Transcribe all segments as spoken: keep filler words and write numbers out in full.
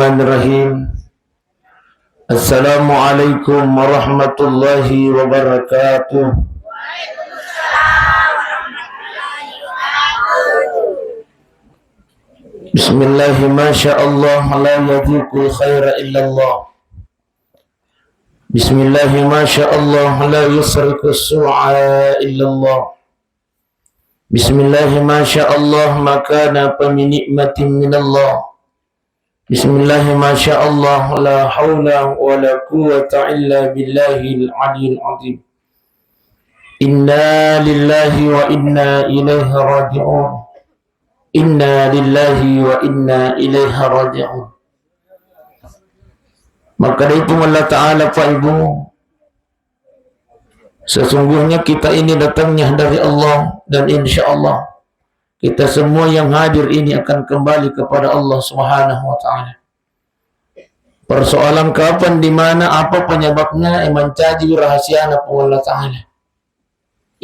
Bismillahirrahmanirrahim. Assalamualaikum warahmatullahi wabarakatuh. Bismillahi masya Allah, la yadhiqul khaira illallah. Bismillahi masya Allah, la yasriqu su'a illallah. Bismillahi masya Allah, ma kana fa min ni'matin minallah. Bismillahi masya Allah, la haula wa la quwwata illa billahil aliyil azim. Inna lillahi wa inna ilaihi raji'un. Inna lillahi wa inna ilaihi raji'un. Makkedai Puang Allah Ta'ala, Pak Ibu, sesungguhnya kita ini datangnya dari Allah, dan insya Allah kita semua yang hadir ini akan kembali kepada Allah Subhanahu wa Ta'ala. Persoalan kapan, di mana, apa penyebabnya, eh, mancaji rahasiana Puang Allah Ta'ala.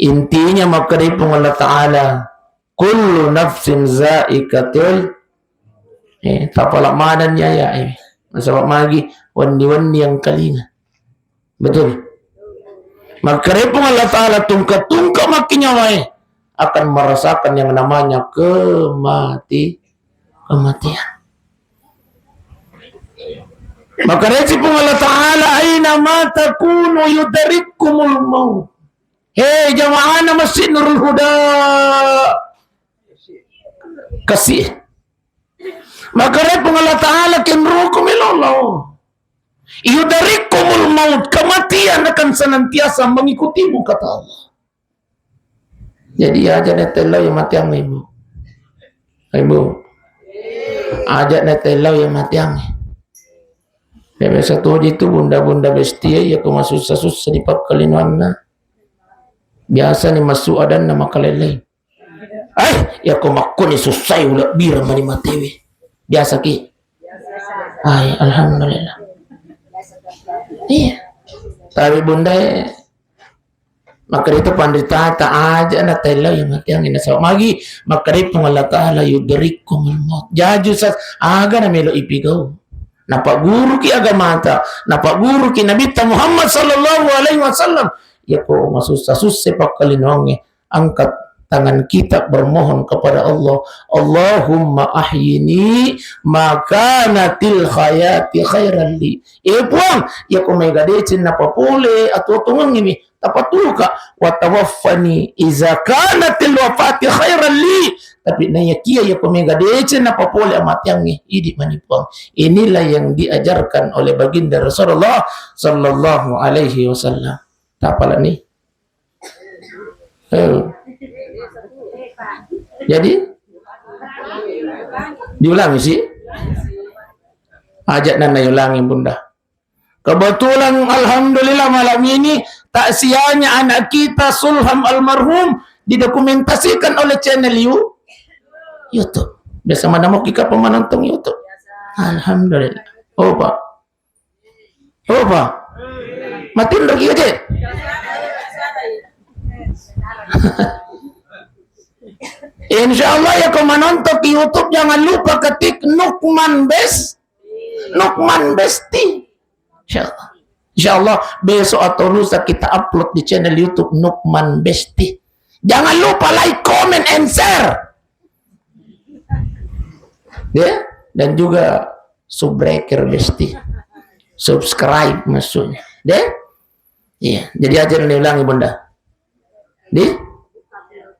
Intinya, makkedai Puang Allah Ta'ala, "Kullu nafsin za'iqatul," eh, tapala madanni ayat, eh. Nasaba magi wenni-wenni engkalinga. Betul? Makkedai Puang Allah Ta'ala, tungke-tungke makkinyawae akan merasakan yang namanya kemati-, kematian. Makkedai Puang Allah Ta'ala, "Aina ma takunu yudrikkumul maut." Hei jamaahna Masjid Nurul Huda. Kasih. Makkedai Puang Allah Ta'ala, kenroko melolo. Yudrikkumul maut, kematian akan senantiasa mengikutimu, kata Allah. Jadi aja' na tellau ya matiang, Ibu. Ibu. Aja' na tellau ya matiang. Ya biasa toji tu bunda-bunda bestie, ya ko masussa-sussa di pakkalinoanna. Biasa ni masu adanna makalelei. Ai, ya ko makkoni sussai ulebbireng mani matewe. Biasa ki. Ai, alhamdulillah. Iya. Tapi bunda, makkeda itu panrita ta aja' na tellau ya matiang, nasaba magi makkeda Puang Allah Ta'ala, "Yudrikkumul maut." Jaju sas, aga na melo ipigau. Napagguruki agamata, napagguruki Nabitta Muhammad sallallahu alaihi wasallam. Ya ko masussa-sussa pakkalinoangnge, angkat tangan kita bermohon kepada Allah, "Allahumma ahyini ma kanatil hayati khairan li." Eh Puang, ya ko mega deceng napapole atuo-tuongengngemi, tapatuoka, "Wa tawaffani iza kanatil wafati khairan li." Tapi naiyakia ya ko mega deceng napapole amateangnge, idi mani Puang. Inilah yang diajarkan oleh Baginda Rasulullah sallallahu alaihi wasallam. Tapalani. Eh. Jadi diulangi sih. Aja' na naiulangi, Bunda. Kebetulan, alhamdulillah, malam ini takziahnya anak kita Sulham almarhum didokumentasikan oleh channel You-, YouTube. Biasa mana mau kita pemenonton YouTube. Alhamdulillah. Oh, Pak. Oh, Pak. Matinro ki aja. Insya Allah ya, ko manonton di YouTube, jangan lupa ketik Nukman Best. Nukman Besti. Insya Allah. Insya Allah, besok atau lusa kita upload di channel YouTube Nukman Besti. Jangan lupa like, comment, and share. Ya, dan juga subbreaker Besti. Subscribe maksudnya. Deh? Iya, jadi aja diulangi, Bunda. Di?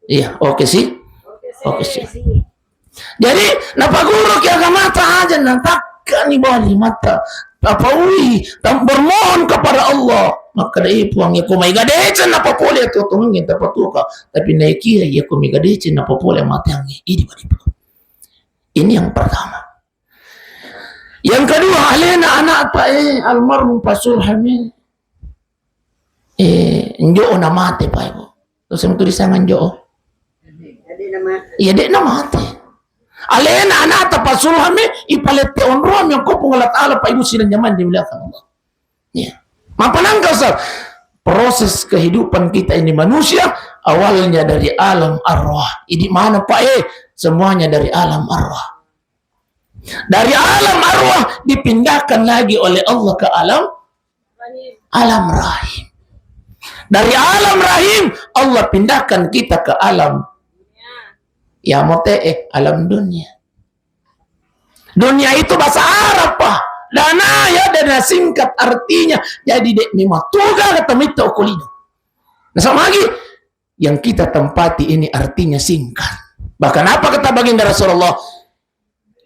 Iya, oke sih. Oke sih. Jadi, napagguruki agamata aja', natakkani bali mata. Tapaui, tam-, bermohon kepada Allah. Makkeda, "Eh, Puang, ya ko mega deceng napapole atuo-tuongengngé, tapatuoka. Tapi naiyakia ya ko mega deceng napapole amateangnge, idi bali, Puang." Ini yang pertama. Yang kedua, alena anakta, eh, almarhum Pak Sulham, eh, njo'o namate, Pak, Ibu. Terus yang tulisangan njo'o? Iya, de' namate. Alena anakta Pak Sulham, eh, ipalette onroang mi ko Puang Allah Ta'ala, Pak, Ibu, sidang jamaah dimuliakan Allah. Iya. Mapanangka, Ustaz? Proses kehidupan kita ini manusia, awalnya dari alam arwah. Idi mana, Pak, eh? Semuanya dari alam arwah. Dari alam arwah dipindahkan lagi oleh Allah ke alam, alam rahim. Dari alam rahim, Allah pindahkan kita ke alam, ya, mote, eh, alam dunia. Dunia itu bahasa Arab, Pak. Dana, ya, dana singkat artinya. Jadi, dek, memang tuga kata mita okolino. Nah, sama lagi, yang kita tempati ini artinya singkat. Bahkan apa kata baginda Rasulullah?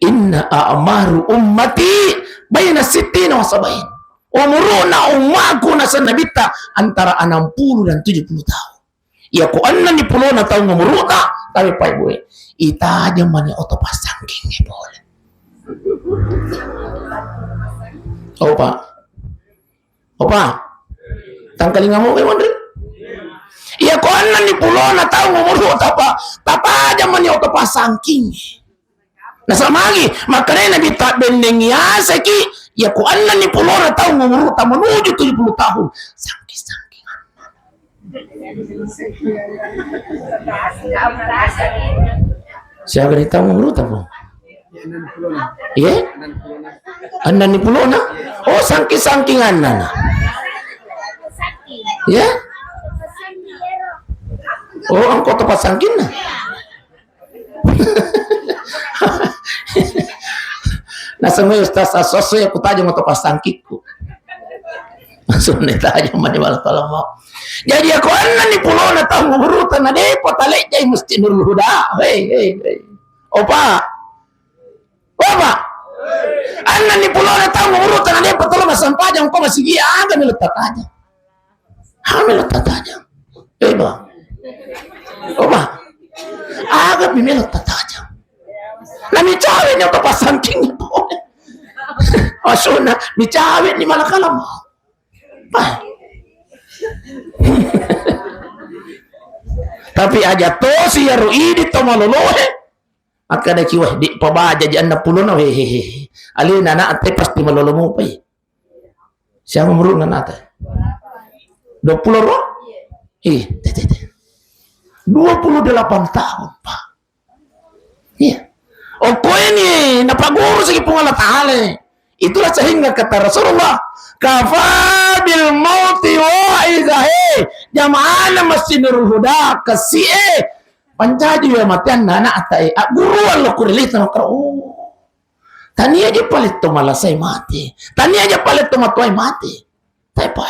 "Inna a'maru ummati baina sittina wa sabain." Umuruna ummaku, nasa Nabitta, antara enam puluh dan tujuh puluh tahun. Iya ko enneng ni pulona taung umuruta, tapi Pak Ibu e, itajeng mani oto passangking e pole. Opa. Opa. Tangkalinga mo e, Wandri? Iya ko enneng ni pulona taung umuruta, Pak, tatajeng mani oto passangking e. Nasaba magi, makkedai Nabitta, bennengi yaseki, iya ko enneng ni pulona taung umuruta menuju tujuh puluh tahun. Sangking-sangking. Siaga ni taung umuruta, Pung? Iya? Enneng ni pulona? Oh, sangking-sangking enneng. Iya? Oh, engka oto passangkinna. Nasaba Ustaz, asso-asso iya kutajeng oto passangkikku. Langsung ditajeng mani bala tolong mau. Jadi, iya ko enneng ni pulona taung umuruta na depa talejjai Masjid Nurul Huda. Hei, hei, hei. Opa. Opa. Enneng ni pulona taung umuruta na depa tolong massempajang ko masigi, aga melo tatajeng. Aga melo tatajeng. Eh, Bang. Oh, Bang. Aga mi melo tatajeng. Na micawe ni oto passangking ni pole. Maksudna, micawe ni malakala mau. Bah. Tapi aja tosi iyaro idi to maloloe. Akkadaki, "Weh, di pabaja ji enneng pulona, weh, he, he, he. Alena anakta pasti malolo mopai." Siapa umuruna anakta? Dua puluh ro? Ih, te, te, te. Dua puluh delapan tahun, Pak. Iya. Okko ini napaguru segi Puang Allah Taala. Itulah sehingga kata Rasulullah, "Kafa bil mauti wa'izahe." Jamaahna Masjid Nurul Huda, kasi e. Pancaji wa mate anakta e. Agguruan lo kurilita makro. Oh. Tania aja paletto malasai mate. Tania aja paletto matuai mate. Tapi, Pak.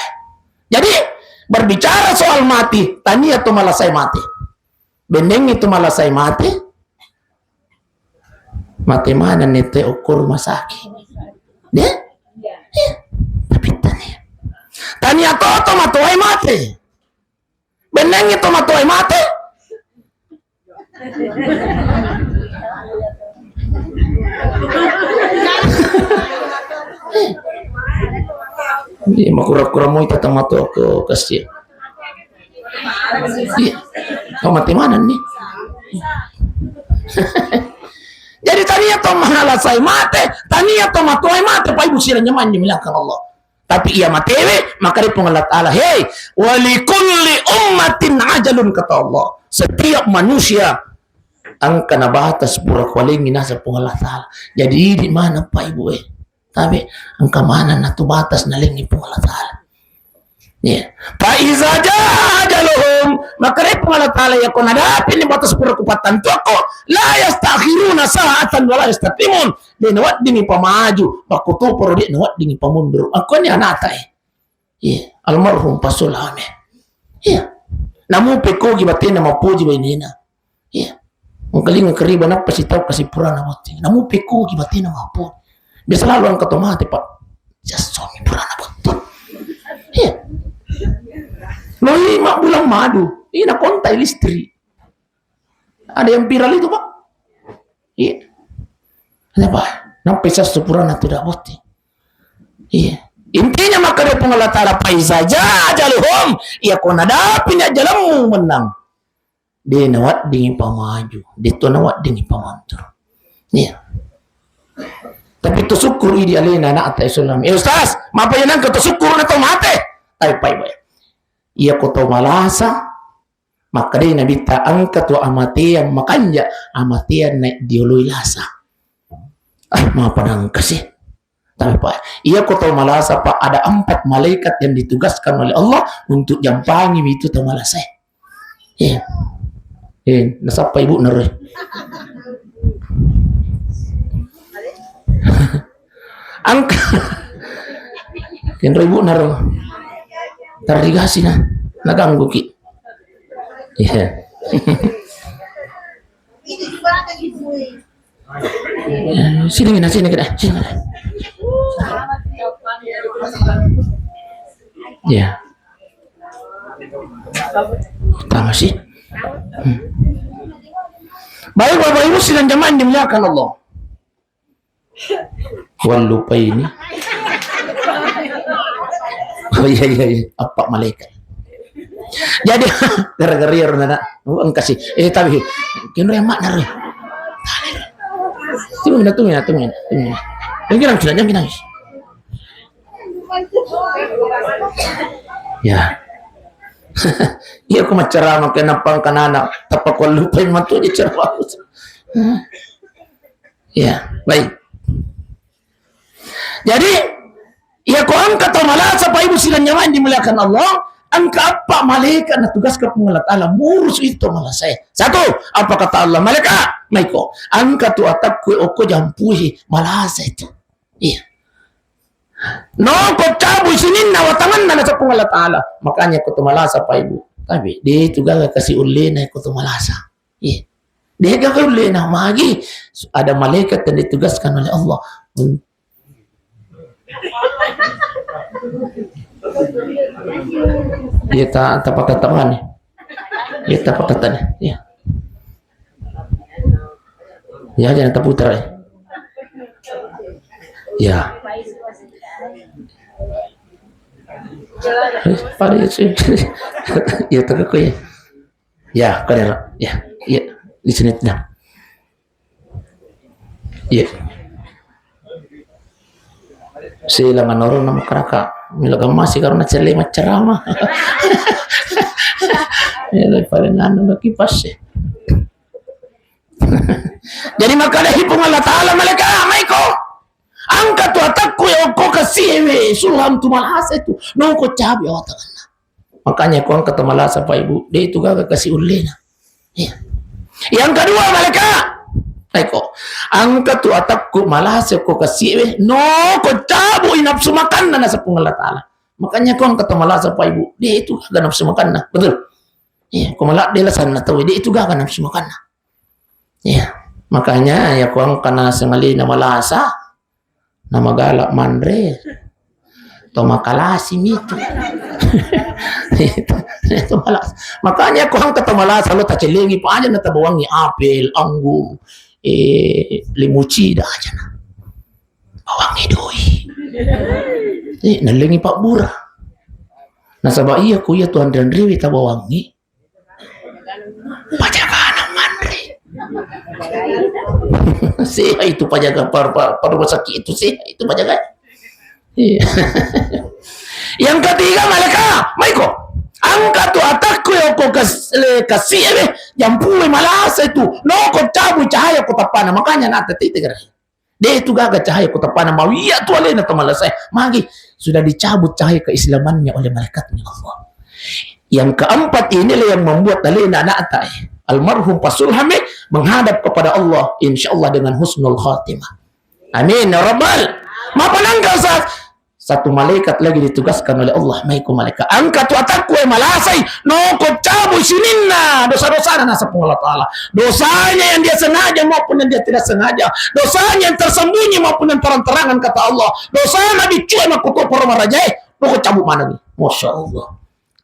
Jadi, berbicara soal mati, tania to malasai mate. Bennengi to malasai mate. Mate mana ni te okko rumah sakit? Deh? Iya. Tapi tania. Tania to, to matuai mate. Bennengi to matuai mate. Iya, makura-kura moi tata matu ke kasih. Iya. Kau mati mana ni? Jadi tania to malasai mate, tania to matuai mate, Pak Ibu sirah nyaman dimuliakan Allah. Tapi iya matewe, makkedai Puang Allah Taala, "Hei, walikulli ummatin ajalun," kata Allah. Setiap manusia engka na batas pura kualengi nasa Puang Allah Taala. Jadi idi mana Pak Ibu e. Tapi engka mana na tu batas nalengi Puang Allah Taala. Iya. Fa iza jaa ajaluhum, makkedai Puang Allah Taala, iya ko nadapi ni batas pura kupattantuakko, la yastakhiruna sa'atan wa la yastaqdimun. De' naweddingngi pamaju, makkutoparo de' naweddingngi pamunduru. Akko ni anakta e. Iya, almarhum Pasulame. Iya. Namupe kogi batena mappoji bainena. Iya. Engkalinga keriba nappa sitau kasi purana botting. Namupe kogi batena mappoji. Biasa lalu engka to mate, Pak. Jassomi purana botting. Iya. Loi ma bulan madu. Ina kontai listrik. Ada yang viral itu, Pak. Iya. Kenapa? Nampai sassu purana tu dak botting. Iya. Intinya makkeda Puang Allah Taala, "Fa iza jaa ajaluhum," iya ko nadapi ni ajalemmu mennang. De' naweddingngi pamaju, de' to naweddingngi pamantur. Iya. Tapi to sukkuru idi alena anakta Islam. Eh, Ustaz, mapa iya nangka to sukkuru na to mate? Tapi Pak Ibu e. Iya ko to malasa, makkedai Nabitta, engka tu amateang makanja, amateang naik dioloi lasa. Ah, mapa nangka sih? Tapi, Pak, iya ko tau malasa, Pak, ada empat malaikat yang ditugaskan oleh Allah untuk jampangi itu tau malasa. Iya. Eh, nasappa ibu naro. Angka. Kenro ibu naro. Tarigasi na. Naganggu ki. Iya. Eh, sini, Mina, sini kita, sini kita. Ya. Utama sih. Hmm. Baik, Bapak Ibu sidang jamaah yang dimuliakan Allah. Wallupai ini. Oh iya, iya, iya. Apa malaikat? Jadi, gara-gara iya, Rona, nak. Oh, engka sih. Eh, tapi, kira emak naro. Tunggu, tunggu, tunggu, tunggu. Jangan nangis, jangan nangis. Ya. Iya, aku macam ceramah, kenapa anak-anak? Tapi aku lupa yang mantu aja ceramah. Ya, baik. Jadi, iya ko engka tau malasa, Pak Ibu sidang jamaah yang dimuliakan Allah, engka apa malaikat natugaskan Puang Allah Ta'ala murus itu malasa. Satu, apa kata Allah? Malaikat, maiko. Engka tu atakku okko jampui malasa itu. Iya. Noko cabu sininna watanganna nasaba Puang Allah Ta'ala. Makanya ko tu malasa, Pak Ibu. Tapi, de tu gaga kasi ullena ko tu malasa. Iya. De'gaga ullena magi, ada malaikat yang ditugaskan oleh Allah. Iya, ta-, tapakatakan. Iya, tapakatakan. Iya. Ya, jangan terputar, ya. Ya. Eh, pada itu. Ya, tak aku ya. Ya, kau dah, ya, ya, di sini dah. Ya. Silang anoro nama keraka. Mila gamasi karena celle maccarama. Ya, paling anu lagi pas ya. Jadi maka ada hipung Allah Ta'ala malaikat, "Maiko. Angka tu atakku ya okko kasi ewe, sulham tu malasa itu. Noko cabi awatakanna." Makanya ko engka to malasa, Pak Ibu, de itu gaga kasi ullena. Iya. Yang kedua, malaikat, "Eko, angka tu atakku malasa ko kasi we, noko cabui nafsu makanna," nasaba Puang Allah Ta'ala. Makanya ko engka to malasa, Pak Ibu, de itu gaga nafsu makanna. Betul? Iya, ko maladde lasanna tau, de itu gaga nafsu makanna. Iya. Makanya ya ko engka naseng alena malasa, namagala manre. To makalasi mitu. Itu, itu malas. Makanya ko engka to malasa lo tacellengi pa aja na tabawangi apel, anggur, eh, limucida aja na. Bawangi doi. Eh, nallengi pabbura. Nasaba iya ko iya tu anre-anrewe tabawangi. Pajagana manre. Sehat itu pajaga par-, par-, par rumah sakit itu sehat itu pajaga. Iya. Yang ketiga, malaikat, "Maiko. Angka tu atakku ya ko kas-, le, kasi ewe, jampu malasa itu. Noko cabu cahaya ko tappana." Makanya nata tite gerai. De itu gaga cahaya ko tappana, mawia tu alena to malasa. Magi sudah dicabut cahaya keislamannya oleh malaikatnya Allah. Yang keempat inilah yang membuat alena anakta, eh, almarhum Pak Sulhami menghadap kepada Allah, insya Allah dengan husnul khatimah. Amin ya rabbal. Mapanangka sa-, satu malaikat lagi ditugaskan oleh Allah, "Maiko malaikat. Angka tu atakku, eh, malasai. Noko cabu sininna dosa-dosana," nasaba Puang Allah Ta'ala. Dosanya yang dia sengaja maupun yang dia tidak sengaja. Dosanya yang tersembunyi maupun yang terang-terangan, kata Allah. Dosana biccu e makkuto poro marajae, noko cabu manengi. Masya Allah.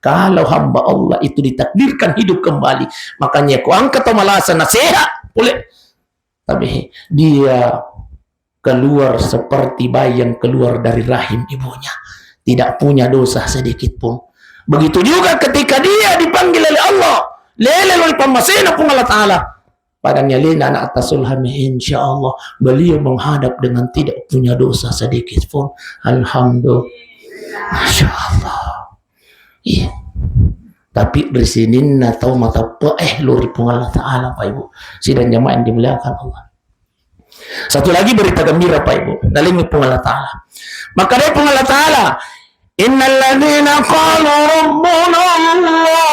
Kalau hamba Allah itu ditakdirkan hidup kembali, makanya ko angka to malasa na sehat pole. Tapi dia keluar seperti bayi yang keluar dari rahim ibunya. Tidak punya dosa sedikit pun. Begitu juga ketika dia dipanggil oleh Allah, lele loi pammasena Puang Allah Ta'ala. Pada nyalina anak atas sulhami, insya Allah beliau menghadap dengan tidak punya dosa sedikit pun. Alhamdulillah. Masya Allah. Iya. Tapi ri sininna tau matappa, eh, lori Puang Allah Ta'ala, Pak Ibu. Sidang jamaah yang dimuliakan Allah. Satu lagi berita gembira, Pak Ibu, nalengngi Puang Allah Ta'ala. Maka dari Puang Allah Ta'ala, "Innalladzina qalu rabbuna Allah."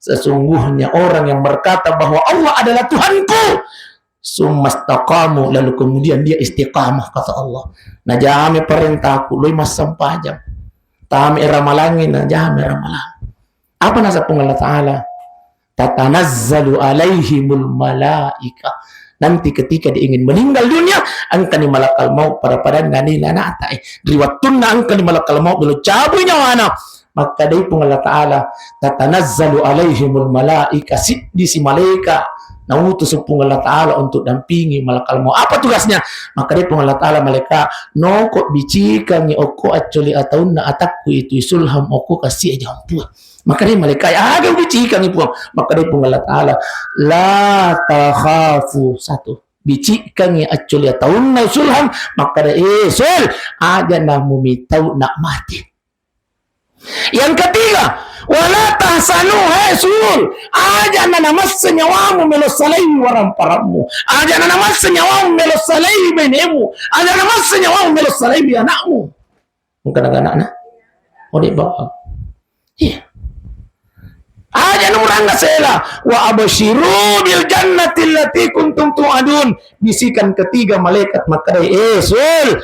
Sesungguhnya orang yang berkata bahwa Allah adalah Tuhanku, summa istaqamu, lalu kemudian dia istiqamah, kata Allah. Najama perintahku, loi massempajang. Tama ramalangi, najama ramalang. Apa nasa Puang Allah Ta'ala? "Tatanazzalu alaihimul malaika." Nanti ketika dia ingin meninggal dunia, engkani malakal maut pada-padanna ni nanata, eh, ri wattunna engkani malakal maut melo cabui nyawana. Makkedai Puang Allah Ta'ala, "Tatanazzalu alaihimul malaika." Siddi si malaika nautus Puang Allah Ta'ala untuk dampingi malakal maut. Apa tugasnya? Makkedai Puang Allah Ta'ala, "Malaika, noko bicikangi okko accoli ataunna atakku itu isulham okko kasi e jampu." Makkedai malaika, "Aga ubicikangi, Puang?" Makkedai Puang Allah Ta'ala, "La takhafu." Satu, bicikangi accoli ataunna sulham, makkeda, "Eh, Sul, aja namumitau nak mati." Yang ketiga, "Wala tahsanu, hai Sul, aja na namassa nyawamu melo salai waramparammu, aja na namassa nyawamu melo salai benemu, aja na namassa nyawamu melo salai anakmu." Engka anak-anakna? Oh, di bawah. Iya. Aja nurangga sela. "Wa absyiru bil jannati allati kuntum tu'adun." Bisikan ketiga malaikat, makkeda, "Eh, Sul,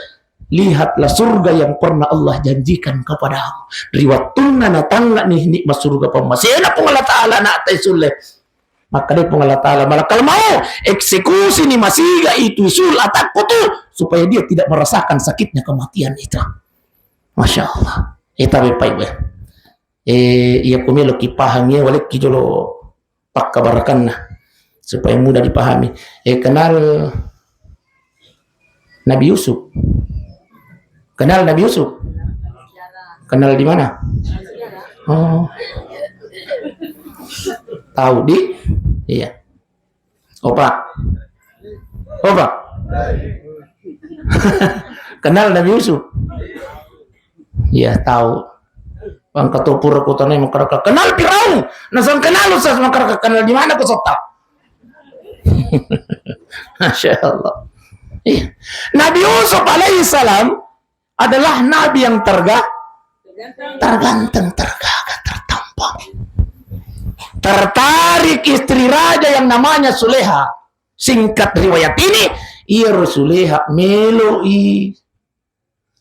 lihatlah surga yang pernah Allah janjikan kepadamu." Ri wattunna natangnga ni nikmat surga pammasena Puang Allah Ta'ala, nak tai sulle. Makkeda Puang Allah Ta'ala, "Malakal maut, eksekusi ni masiga itu Sul atakku tu, supaya dia tidak merasakan sakitnya kematian itu." Masya Allah. Eh, tapi Pak Ibu, eh. Eh, iya ku melo ki paham ya, walekki jolo pakkabarakanna supaya mudah dipahami. Eh, kenal Nabi Yusuf? Kenal Nabi Yusuf? Kenal di mana? Oh. Tahu di? Iya. Opa. Opa. Kenal Nabi Yusuf? Iya, tahu. Bang ketua pura kota ni masyarakat kenal Firaun. Nasang kenal Ustaz masyarakat kenal di mana kau sota? Masya Allah. Iya. Nabi Yusuf alaihissalam adalah nabi yang terga-, terganteng, tergagah, tertampang. Tertarik istri raja yang namanya Suleha. Singkat riwayat ini, iyaro Suleha meloi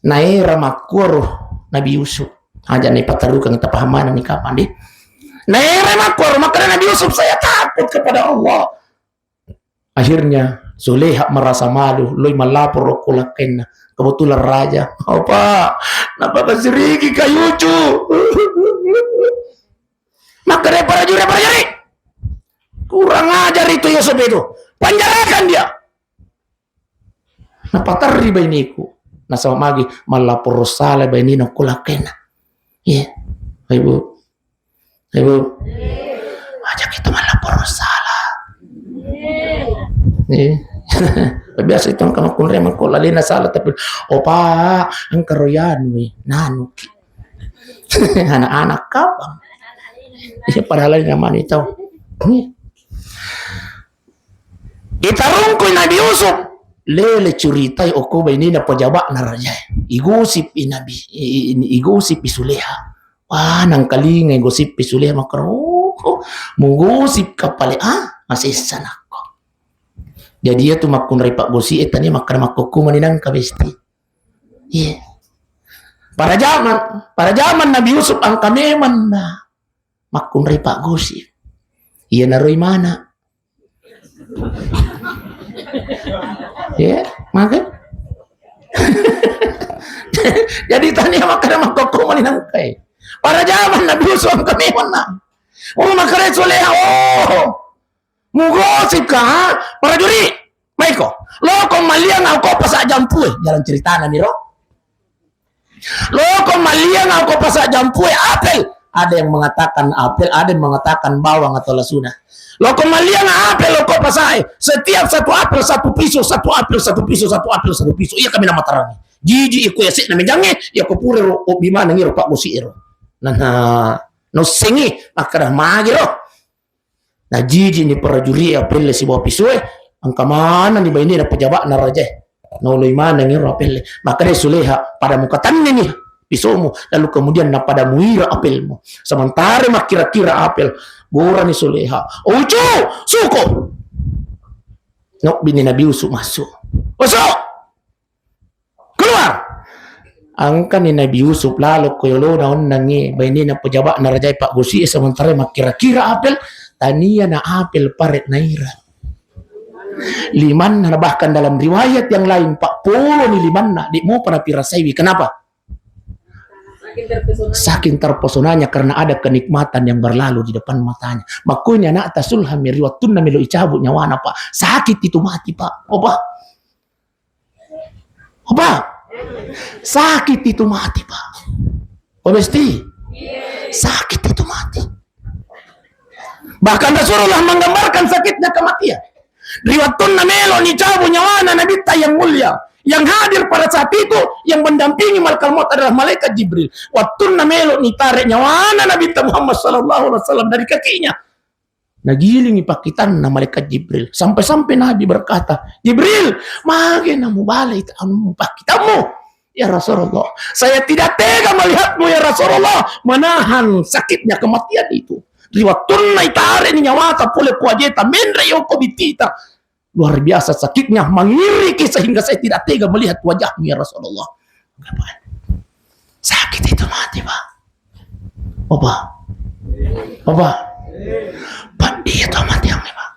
naera makkuaro Nabi Yusuf. Aja naipatarukang, tapahamana ni kapang di. Naera makkuaro, makkeda Nabi Yusuf, "Saya takut kepada Allah." Akhirnya Suleha merasa malu, loi mallaporo ko lakkainna. Kebetulan raja, "Opa, napakasiriki kayucu." Makkeda parajuri, parajuri, "Kurang ajar itu Yusuf itu. Penjarakan dia." Napaterri bainiku. Nasaba magi mallaporo sala bainina ko lakkainna. Iya. Ibu. Ibu. Aja kita mallaporo sala. Iya. Biasa itu engka makkunrai mangko lalena sala, tapi, "Opa, engka royanu, eh, nanuki." Anak-anak kapang. Iya, padahal ini namanya tahu. Iya. Itarungkui Nabi Yusuf, lele curitai okko bainena pejaba'na rajae. Igosip i Nabi, i-, i-, igosip i Suleha. Wah, nangkalingai gosip i Suleha, makkeda, "Oh, mugosip ka pale, ah, masessa nakko." Jadi iya tu makkunrai paggosi e tania makkeda makkokkumani nangka besti. Iya. Pada zaman, pada zaman Nabi Yusuf engka memang na makkunrai paggosi. Iya naroi mana. Ya, maka. Jadi tania makkeda makkokkumani nangkai. Pada zaman Nabi Yusuf engka memang na. Oh, makkeda Suleha, oh. Mugosip ka, ha? Parajuri, maiko. Loko malliang au ko pasa jampue. Jalan ceritana miro. Loko malliang au ko pasa jampue, apel. Ada yang mengatakan apel, ada yang mengatakan bawang atau lasuna. Loko malliang apel, loko pasae. Setiap satu apel, satu pisau, satu apel, satu pisau, satu apel, satu pisau. Iya kami nama terang. Jiji iko ya sik na mejange, ya ko pure ro, obi maneng iro pak gosi iro. Nah, nah, no sengi, makkeda magi ro. Najiji ni parajuri e apelle sibawa pisue, Engka manenni bainena pejaba'na rajae. Naoloi manengngi ro apelle. Makkedai Suleha, "Pada mukatenningi pisomu, lalu kemudian napada muira apelmu. Sementara makkira-kira apel." Gorani Suleha, "Ucu, suko!" Nobbini Nabi Yusuf masuk. "Masuk! Keluar!" Engkani Nabi Yusuf lalo ko yolona onnangnge, bainena pejaba'na rajae paggosie, sementara makkira-kira apel, tania na apel, pare' naira. Limanna, bahkan dalam riwayat yang lain, pappoloni limanna, de' mopa napirasaiwi. Kenapa? Saking terpesonanya karena ada kenikmatan yang berlalu di depan matanya. Makkuini ana'ta Sulhami ri wettunna melo icabu nyawana, Pak. Sakit itu mati, Pak. Apa? Apa? Sakit itu mati, Pak. Apa, Besti? Sakit itu mati. Bahkan Rasulullah menggambarkan sakitnya kematian. Ri wettunna melo nicabu nyawana Nabitta yang mulia, yang hadir pada saat itu, yang mendampingi malakal maut adalah malaikat Jibril. Wettunna melo nitare nyawana Nabitta Muhammad sallallahu alaihi wasallam dari kakinya, nagilingi pakkitanna malaikat Jibril. Sampai-sampai Nabi berkata, "Jibril, mage namubalai ta-, anu, pakkitammu?" "Ya Rasulullah, saya tidak tega melihatmu, ya Rasulullah, menahan sakitnya kematian itu. Ri wettunna itare'ni nyawata pole ku ajeta, menre yoko bitita, luar biasa sakitnya, mengiriki sehingga saya tidak tega melihat wajahmu, ya Rasulullah." Sakit itu mati, Pak. Apa? Apa? Peddi itu mati yang, Pak.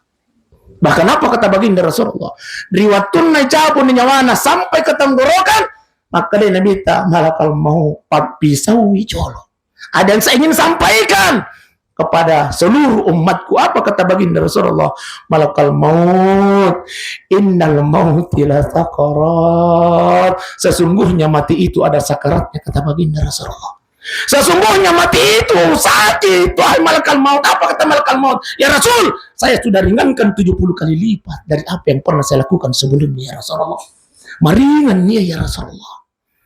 Bahkan apa kata baginda Rasulullah? Ri wettunna icabuni nyawana sampai ke tenggorokan, makkeda Nabitta, "Malakal maut, pappisaui jolo. Ada yang saya ingin sampaikan kepada seluruh umatku." Apa kata baginda Rasulullah? "Malakal maut, innal mauti la sakarat." Sesungguhnya mati itu ada sakaratnya, kata baginda Rasulullah. Sesungguhnya mati itu sakit, wahai malakal maut. Apa kata malakal maut? "Ya Rasul, saya sudah ringankan tujuh puluh kali lipat dari apa yang pernah saya lakukan sebelumnya, ya Rasulullah." Maringan nia, ya Rasulullah.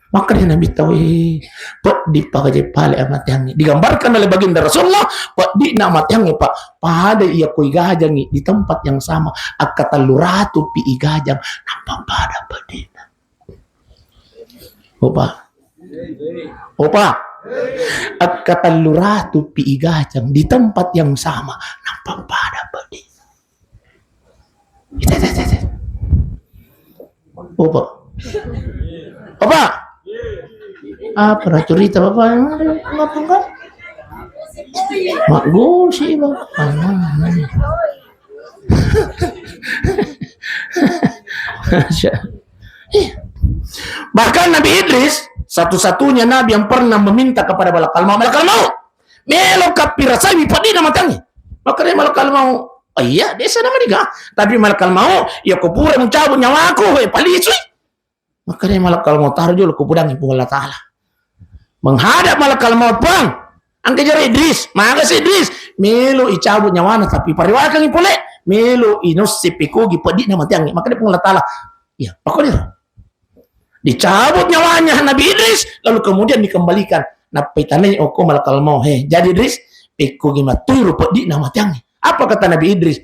Makkeda Nabitta, "Weh, peddi pagaje pale amateangnge." Digambarkan oleh baginda Rasulullah, peddi'na amateangnge, Pak. Pada iya ko igajangi di tempat yang sama, akka tellu ratu pi igajang, nappa pada peddi'na. Opa. Opa. Akka tellu ratu pi igajang di tempat yang sama, nappa pada peddi. Ite, ite, ite, ite. Opa. Opa. Apa na cerita Bapak? Kenapa enggak? Mak gosi, Bapak. Masya. Iya. Bahkan Nabi Idris, satu-satunya nabi yang pernah meminta kepada malakal maut, "Malakal maut, melo kappirasaiwi peddi'na amateangnge." Makkeda malakal maut, "Oh iya, biasa nama diga." Tapi malakal maut, "Iya ko pura mucabut nyawaku, eh, palisui." Makkeda malakal maut, "Taro jolo ko pudangi Puang Allah Ta'ala." Menghadap malakal maut, "Puang, engka jari Idris, magasi Idris." Melo icabut nyawana, tapi pariwakangi pole, melo inossi pikogi peddi'na amateangnge. Makkeda Puang Allah Ta'ala, "Iya, pakodiro." Dicabut nyawanya Nabi Idris, lalu kemudian dikembalikan. Nappa itanai okko malakal maut, "He, jadi Idris, pekkogi matturu peddi'na amateangnge?" Apa kata Nabi Idris?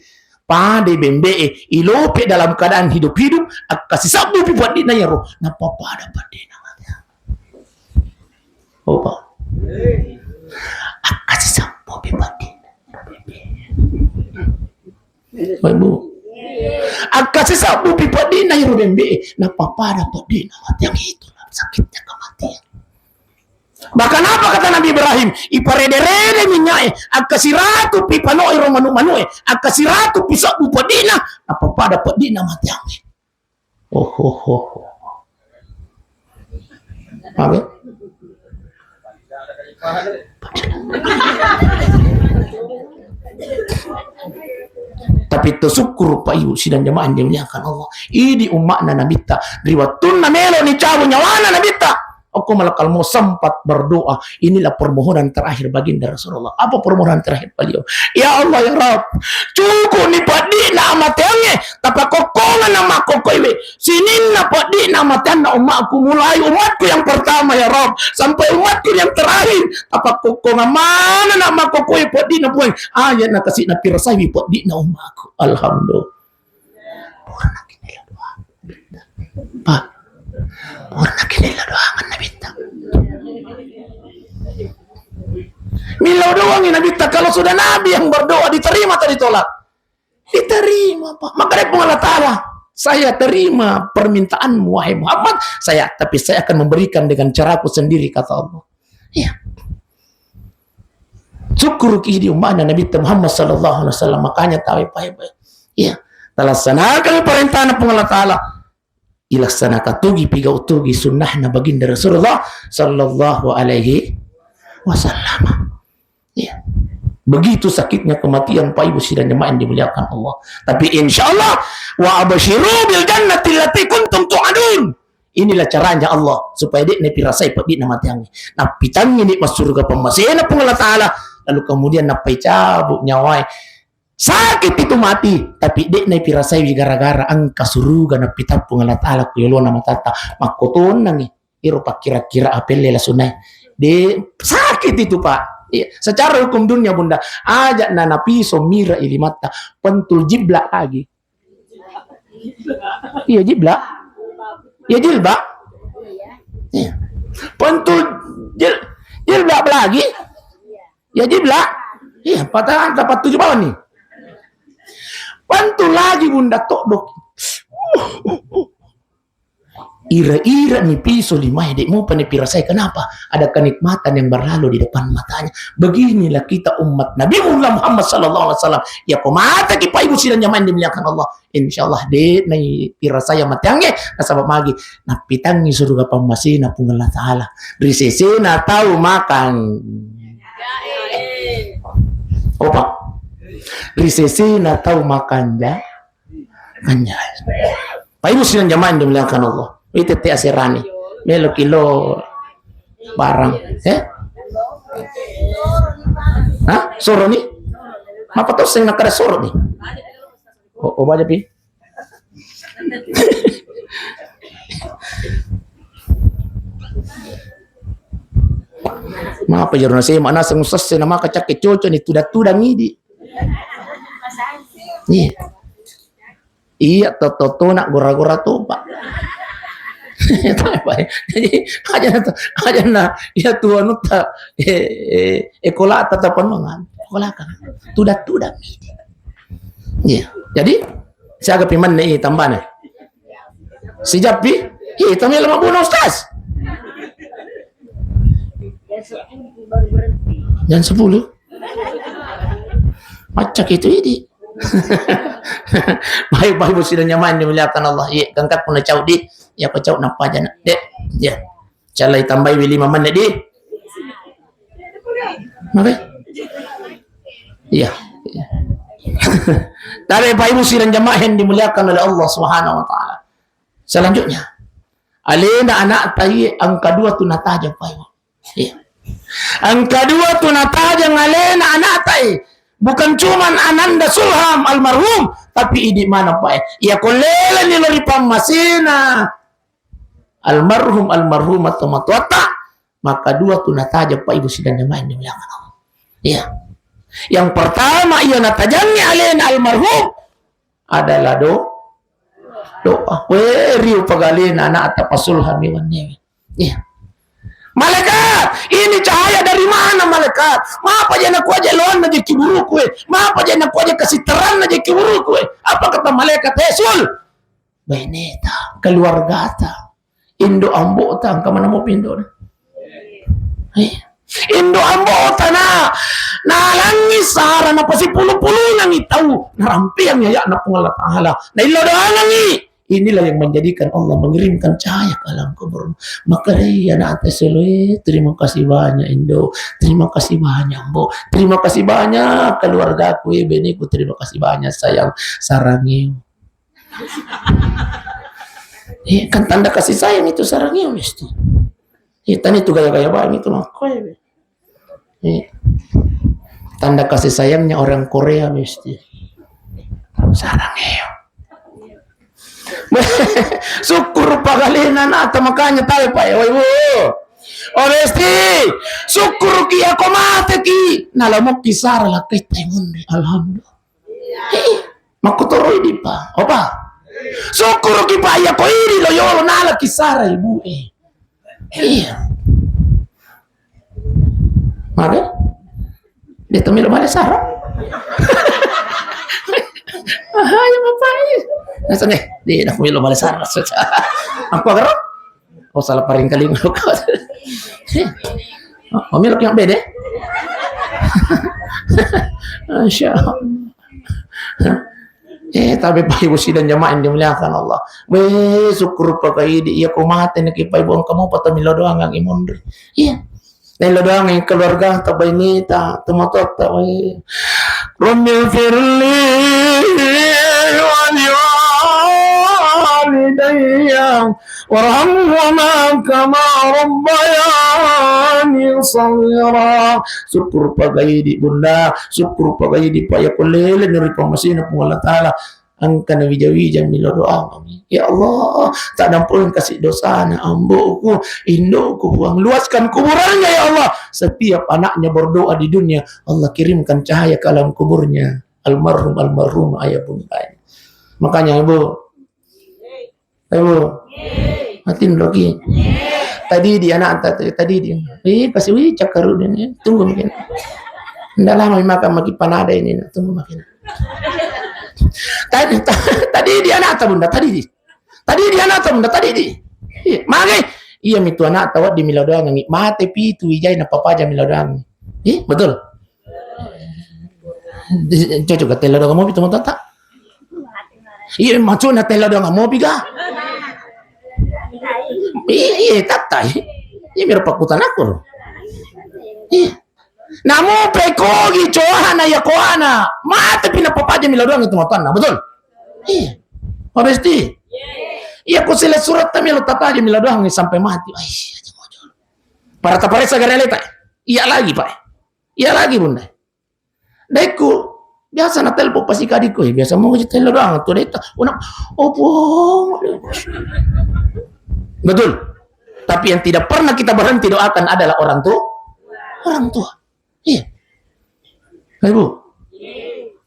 "Padai bembe'e, ilope dalam keadaan hidup-hidup, akka sisabbu pi peddi'na iyaro, nappa pada peddi'na amateangnge." Opa. Akka sisabbu pi peddi'na. Ibu. Akka sisabbu pi peddi'na iyaro bembe'e, nappa pada peddi'na amateangnge, itulah sakitnya kematian. Bahkan apa kata Nabi Ibrahim? Iparede-rede minya'e, akka siratu pi pano'e ro manu'-manu'e, akka siratu pi sabbu peddi'na, nappa pada peddi'na amateangnge. Oh, oh, oh, oh. Apa? Tapi to syukur, Pak, Ibu, sidang jamaah yang dimuliakan Allah. Idi umma'na Nabitta, ri wettunna melo nicabu nyawana Nabitta, okko malakal maut sempat berdoa. Inilah permohonan terakhir baginda Rasulullah. Apa permohonan terakhir beliau? "Ya Allah, ya Rabb, cukup ni peddi'na amateangnge, tapakkokkonganna makkokkoewe. Sininna peddi'na amateanna ummakku, mulai umatku yang pertama, ya Rabb, sampai umatku yang terakhir, tapakkokkongang manenna makkokkoe peddi'na, Puang. Aja' nakasi'na pirasaiwi peddi'na ummakku." Alhamdulillah. Purana kini la doa. Pak, purana kini la doa kan Nabitta. Milo doang Nabitta, kalau sudah Nabi yang berdoa diterima atau ditolak? Diterima, Pak. Maka dia Allah Ta'ala, "Saya terima permintaanmu, wahai Muhammad, saya, tapi saya akan memberikan dengan caraku sendiri," kata Allah. Iya. Syukur ki di umatna Nabi Muhammad sallallahu alaihi wasallam. Makanya tahu, Pak, Pak. Iya. Talaksanakan perintahna Puang Allah Ta'ala. Ilaksanakan tugi, pigau tugi sunnahna baginda Rasulullah sallallahu alaihi wasallam. Iya. Begitu sakitnya kematian, Pak, Ibu, sidang jemaah yang dimuliakan Allah. Tapi insya Allah, wa absyiru bil jannati allati kuntum tu'adun. Inilah caranya Allah supaya dek napi rasai peddi na matiangi. Napitangi ni massurga pammasena Puang Allah Ta'ala, lalu kemudian napai cabut nyawai. Sakit itu mati, tapi dek napi rasai gara-gara engka suruga napitang Puang Allah Ta'ala ku yolona matata. Makkotonnangi. Iro pakkira-kira apelle la sunai. De, sakit itu, Pak. Iya, secara hukum dunia, Bunda, aja na napiso mira ilimatta, pentul jibla lagi. Iya, jibla. Iya, jilba. Iya. Pentul jil, jilba lagi. Iya, jibla. Iya, patah dapat tujuh bawah nih. Pentul lagi, Bunda, tok dok. Ira-ira ni piso limae, dek mupa ni pirasai. Kenapa? Ada kenikmatan yang berlalu di depan matanya. Beginilah kita umat Nabi Muhammad sallallahu alaihi wasallam. Ya, ko mata ki, Pak, Ibu, sidang jamaah yang dimuliakan Allah. Insya Allah, dek nai pirasai yang matiange, nasaba magi napitangi surga pammasena Puang Allah Ta'ala. Risesena tau makan. Opa. Risesena tau makan ja. Kan ja. Pak, Ibu, sidang jamaah yang dimuliakan Allah. Itu te aserani. Melo kilo barang. Eh? Hah? Soro ni? Mapa tau seng nakada soro ni? Oh, oh, baca pi. Mapa jero nasema naseng usesse namaka cakke cocok ni tudang-tudang idi. Iya. Iya, to, to, to, nak gora-gora to, Pak. Jadi, aja na, aja na, iya tuh anu ta, eh, eh, ekola ta, ta penongan, ekola kan. Tudang-tudang. Iya. Jadi, siaga pimanne, eh, tambane. Sijappi, eh, tamela mabuna, Ustaz. Jam sepuluh. Macak itu idi. Baik, baik, Ibu, sidang jamaah yang dimuliakan Allah. Iya, gangkat pun cau di. Ya, ko cau napa aja nak. Dek, ya. Calai tambahi lima menit di. Oke. Iya. Iya. Tapi Pak, Ibu, sidang jamaah yang dimuliakan oleh Allah Subhanahu wa Ta'ala. Selanjutnya, alena anak tai angka dua tu natajang, Pak, Ibu. Iya. Angka dua tu natajang alena anak tai. Bukan cuman Ananda Sulham almarhum, tapi idi mana, Pak, eh. Iya, ko leleni lori pammasena almarhum, almarhumah, tomatoatta, maka dua tu natajang, Pak, Ibu, sidang jamaah yang dimuliakan Allah. Iya. Yang pertama, iya natajangi alena almarhum adalah do-, doa. We, riu pagalena anak ta pasulhami wennewe. Iya. Malaikat, ini cahaya dari mana, malaikat? Mapa jana kuaja lawanna jaki buruku, eh? Mapa jana kuaja kasitaranna jaki buruku, eh? Apa kata malaikat? Eh, Sul, baineta, keluargata, indo ambota, engka maneng mopi indona. Eh, indo ambota na, nalangi sara, napasipulu-pulunangi tau, narampeangi aya'na Puang Allah Ta'ala, naillau doanangi. Inilah yang menjadikan Allah mengirimkan cahaya ke alam kubur. Maka dei, anak ata selo, eh, terima kasih banyak, Indo. Terima kasih banyak, Mbok. Terima kasih banyak, keluargaku, eh, beneku. Terima kasih banyak, sayang. Sarangiu. Eh, kan tanda kasih sayang itu, sarangiu mesti. Eh, tani itu gaya-gaya banget itu, mah. Kue, eh, tanda kasih sayangnya orang Korea mesti. Sarangiu. Syukur pagalena nata, makanya tahu, Pak, ya, Ibu. Oh, mesti. Syukur ki, ako mate ki. Nalamukki sara laketta munri. Alhamdulillah. Eh, makkutoroi dipa. Opa. Sukkuruki, Pak, iya ko idi lo yolo nala kisara ibu e. Iya. Maka dia temil bale sara. Ayo, Bapak. Nasane, dia nak milo bale sara. Apa karo? Oh, salah paring kali. Oh, milo yang beda. Masya Allah. Eh, tapi Pak Ibu sidang jamaah yang dimuliakan Allah. Weh, syukur pakai di iya ko mate naki Pak Ibu engka mopa tamilo doangngi monri. Iya. Nelo doangngi keluarga ta bainita, tomatoatta, weh. Rabbi firli wa liwalidayya warhamhuma kama rabbayani shaghira. Syukur pagai di Bunda, syukur pagai di Pak, iya ko lele nuri pamasina Puang Allah Taala. Engka nawija-wija milo doa mami. Ya Allah, tak dampuleng kasih dosana amboku, indoku, Puang. Luaskan kuburannya, ya Allah. Setiap anaknya berdoa di dunia, Allah kirimkan cahaya ke alam kuburnya. Almarhum, almarhum ayah bundanya. Makanya, Ibu, Ibu, hatin roki. Tadi di anak, tadi di. Ih, pasti, wih, cakaru ini. Tunggu mungkin. Ndak lama makan maki panada ini, tunggu makin. Tadi, ta-, tadi di anakta, Bunda, tadi di. Tadi di anakta, Bunda, tadi di. Iya, mage. Iya, mitu anakta, wah, di milo doangngi. Mate pitu wijai na papaja milo doangngi. Iya, betul. Di-, cocok ke telo doang mopi, teman-teman, tak? Iya, maksudnya telo doang mopi, ga? Iya, iya, tak, tak. Iya, miro pakutan aku. Iya. Namu pekogi coana ya koana. Mate pina papaja milo doang itu matuanna, betul? Iya. Mabesti. Iya, ku sila surat tamilo tataja milo doang sampai mati. Ai, aja mojol. Para taparesa gareleta. Iya lagi, Pak. Iya lagi, Bunda. Daikku biasa na telepon pasti kadikku, eh, biasa mau aja telo doang tu deta. Una, oh, Puang. Betul. Tapi yang tidak pernah kita berhenti doakan adalah orang tua. Orang tua. Iya. Ibu.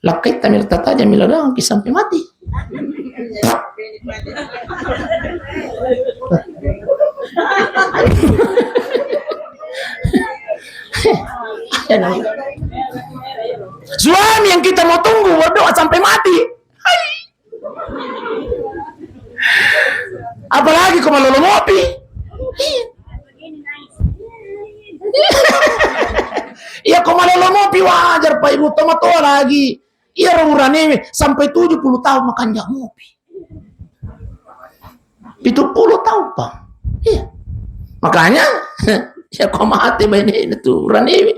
Lakkai tamil tataja milo doang ki sampai mati. Suami yang kita mau tunggu berdoa sampai mati. Hai. Apalagi ko malolo mopi. Iya, ko malolo mopi wajar, Pak Ibu, tomatoa lagi. Iya, ro uranewe sampai tujuh puluh tahun makanja mopi. Pitu puluh tahun, Pak. Iya. Makanya, ya ko mate baine itu uranewe.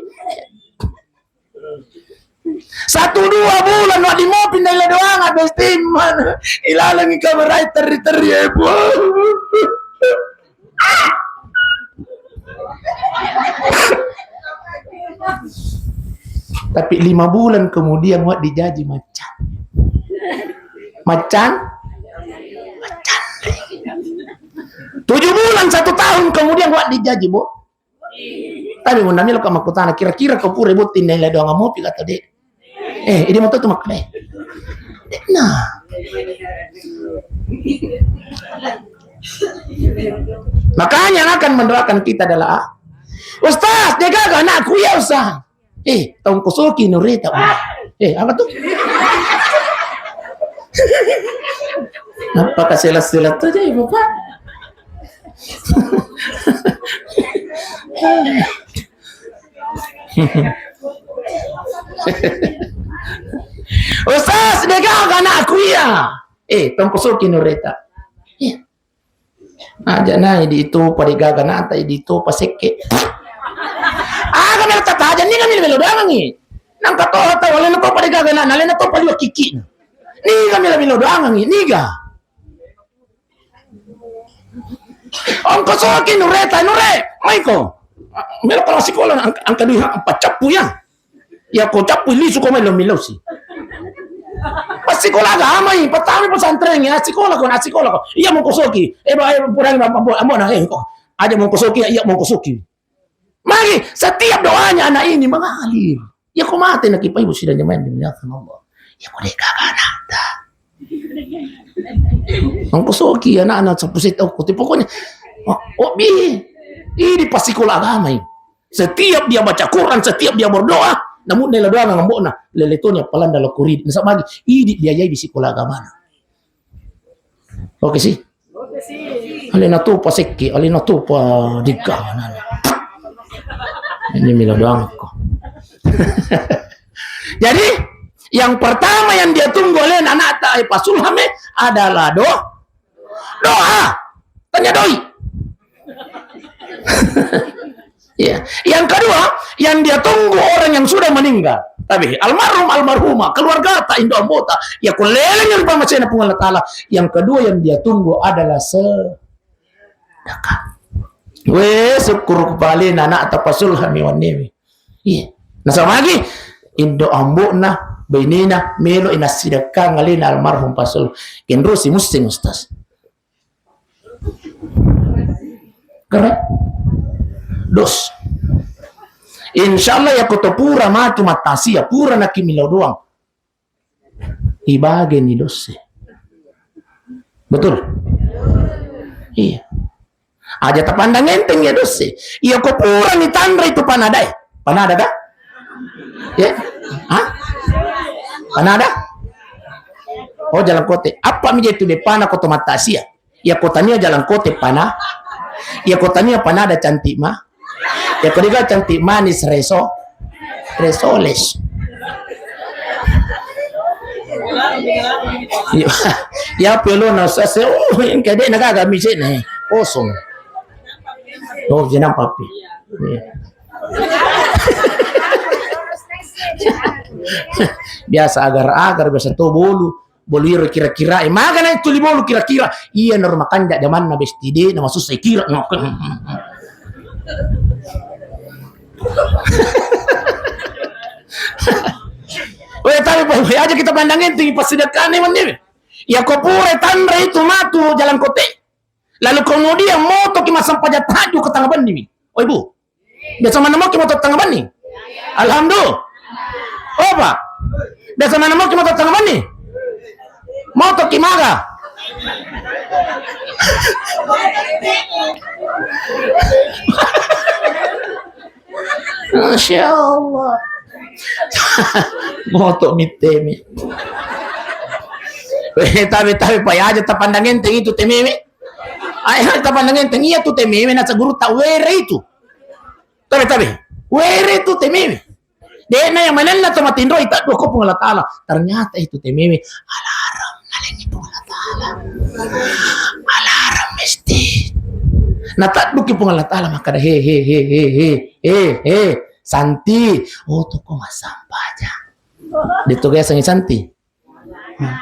Satu dua bulan wadi mopi nai la doang, habis timan. Ilalangi kamerai teri-teri, eh, Puang. Tapi lima bulan kemudian, wah, dijaji macang. Macang? Macang. Tujuh bulan, satu tahun kemudian, wah, dijaji, Bu. Tapi mun namilo ka makkutana, kira-kira ko pura botting nai la doang mopi kata de. Eh, ini motor tu makkeda. Nah. Makanya yang akan mendoakan kita adalah, "Ustaz, degaga anakku ya, Ustaz." Eh, tongkosoki nureta. Eh, apa tuh? Apa kasela-sela tuh jadi, Bapak? Ustaz, degaga anakku ya. Eh, tongkosoki nureta. Iya. Aja na idi itu pada gaga nata idi itu pasekke. Aga melo tataja ni kami melo doangi. Nang katoha tau alena to pada gaga na, alena to pada kiki. Ni kami melo doangi, niga. Ongkosoki nureta, nure, maiko. Melo kalau sekolah angka, angka duit ha, empat cappu ya. Ya ko cappu lisu ko melo milosi. Pas sekolah agama i, pertama pesantren ya, sekolah ko, na sekolah ko. Iya mongkosoki. Eh, ba, eh, purang ba, ba, ambo na, eh, ko. Aja mongkosoki, iya mongkosoki. Mari, setiap doanya anak ini mengalir. Ya ko mate naki Pak Ibu sidang jamaah yang dimuliakan Allah. Ya ko deka anak ta. Engka soki anakna seppulo setau ko. Pokoknya, oh, oh, bi, ini pas sekolah agama ini. Setiap dia baca Quran, setiap dia berdoa, namun nela doa ngambo'na, lele toni appalang dalam kurid. Nasaba magi, idi biayai di sekolah agamana. Oke sih. Alena topa sekke, alena topa digga. Ini mila doang ko. Jadi, yang pertama yang dia tunggu oleh anakta, eh, Pak Sulhame adalah do-, doa. Tanya doi. Ya. Yang kedua, yang dia tunggu orang yang sudah meninggal. Tapi almarhum, almarhumah, keluargata, indo ambota, ya ko leleng ri pammasena Puang Allah Taala. Yang kedua yang dia tunggu adalah sedekah. We, syukur kupalena anakta Pak Sulhame wannewe. Iya. Nasaba magi indo ambona, bainena melo i nassidekkang alena almarhum Pak Sul. Kenrosi musseng, Ustaz. Kere? Dos. Insya Allah, ya ko to pura matu mattasia, pura naki milo doang. Ibageni dosse. Betul? Iya. Aja tapandang enteng ya dosse. Iya ko pura ni tanra itu panadae. Panada ta? Ya? Hah? Panada? Oh, jalan kote. Apa mi je tu depana ko to mattasia? Iya ko tania jalan kote pana. Iya ko tania panada cantik ma. Iya ko dega cantik manis reso. Resoles. Iya. Ya pelo na sase. Oh, yang kede na gaga mi sini. Kosong. Oh, jenang papi. Iya. Biasa agar-agar, biasa to bolu. Bolu iro kira-kira, eh, magana tuli bolu kira-kira. Iya, naro makanja jamanna besti de, na masussa kira. Weh, tapi Pak, aja kita pandang enteng, pas sedekahnya, mending. Ya, ko pura tanra itu matu jalan kote. Lalu kemudian moto ki massempajang tahajud ke tengah benni mi. Oh, Ibu. Biasa mana moki moto tengah benni? Alhamdulillah. Oh, Pak. Biasa mana moki moto tengah benni? Moto ki maga? Masya Allah. Moto mi teme. Eh, tapi, tapi, Pak, aja tapandang enteng itu tememe. Ayo, tapandang enteng iya tu tememe, na guru tak were itu. Tabe, tabe. Were tu tememe. De'na yang manenna to matinroi, tak dua ko Puang Allah Taala. Ternyata itu tememe alarm nalengi Puang Allah Taala. Alarm mesti. Na tak duki Puang Allah Taala, maka ada he, he, he, he, he, he, he. Santi. Oh, tu ko massempajang. Dia tu gaya sangi Santi. Hmm.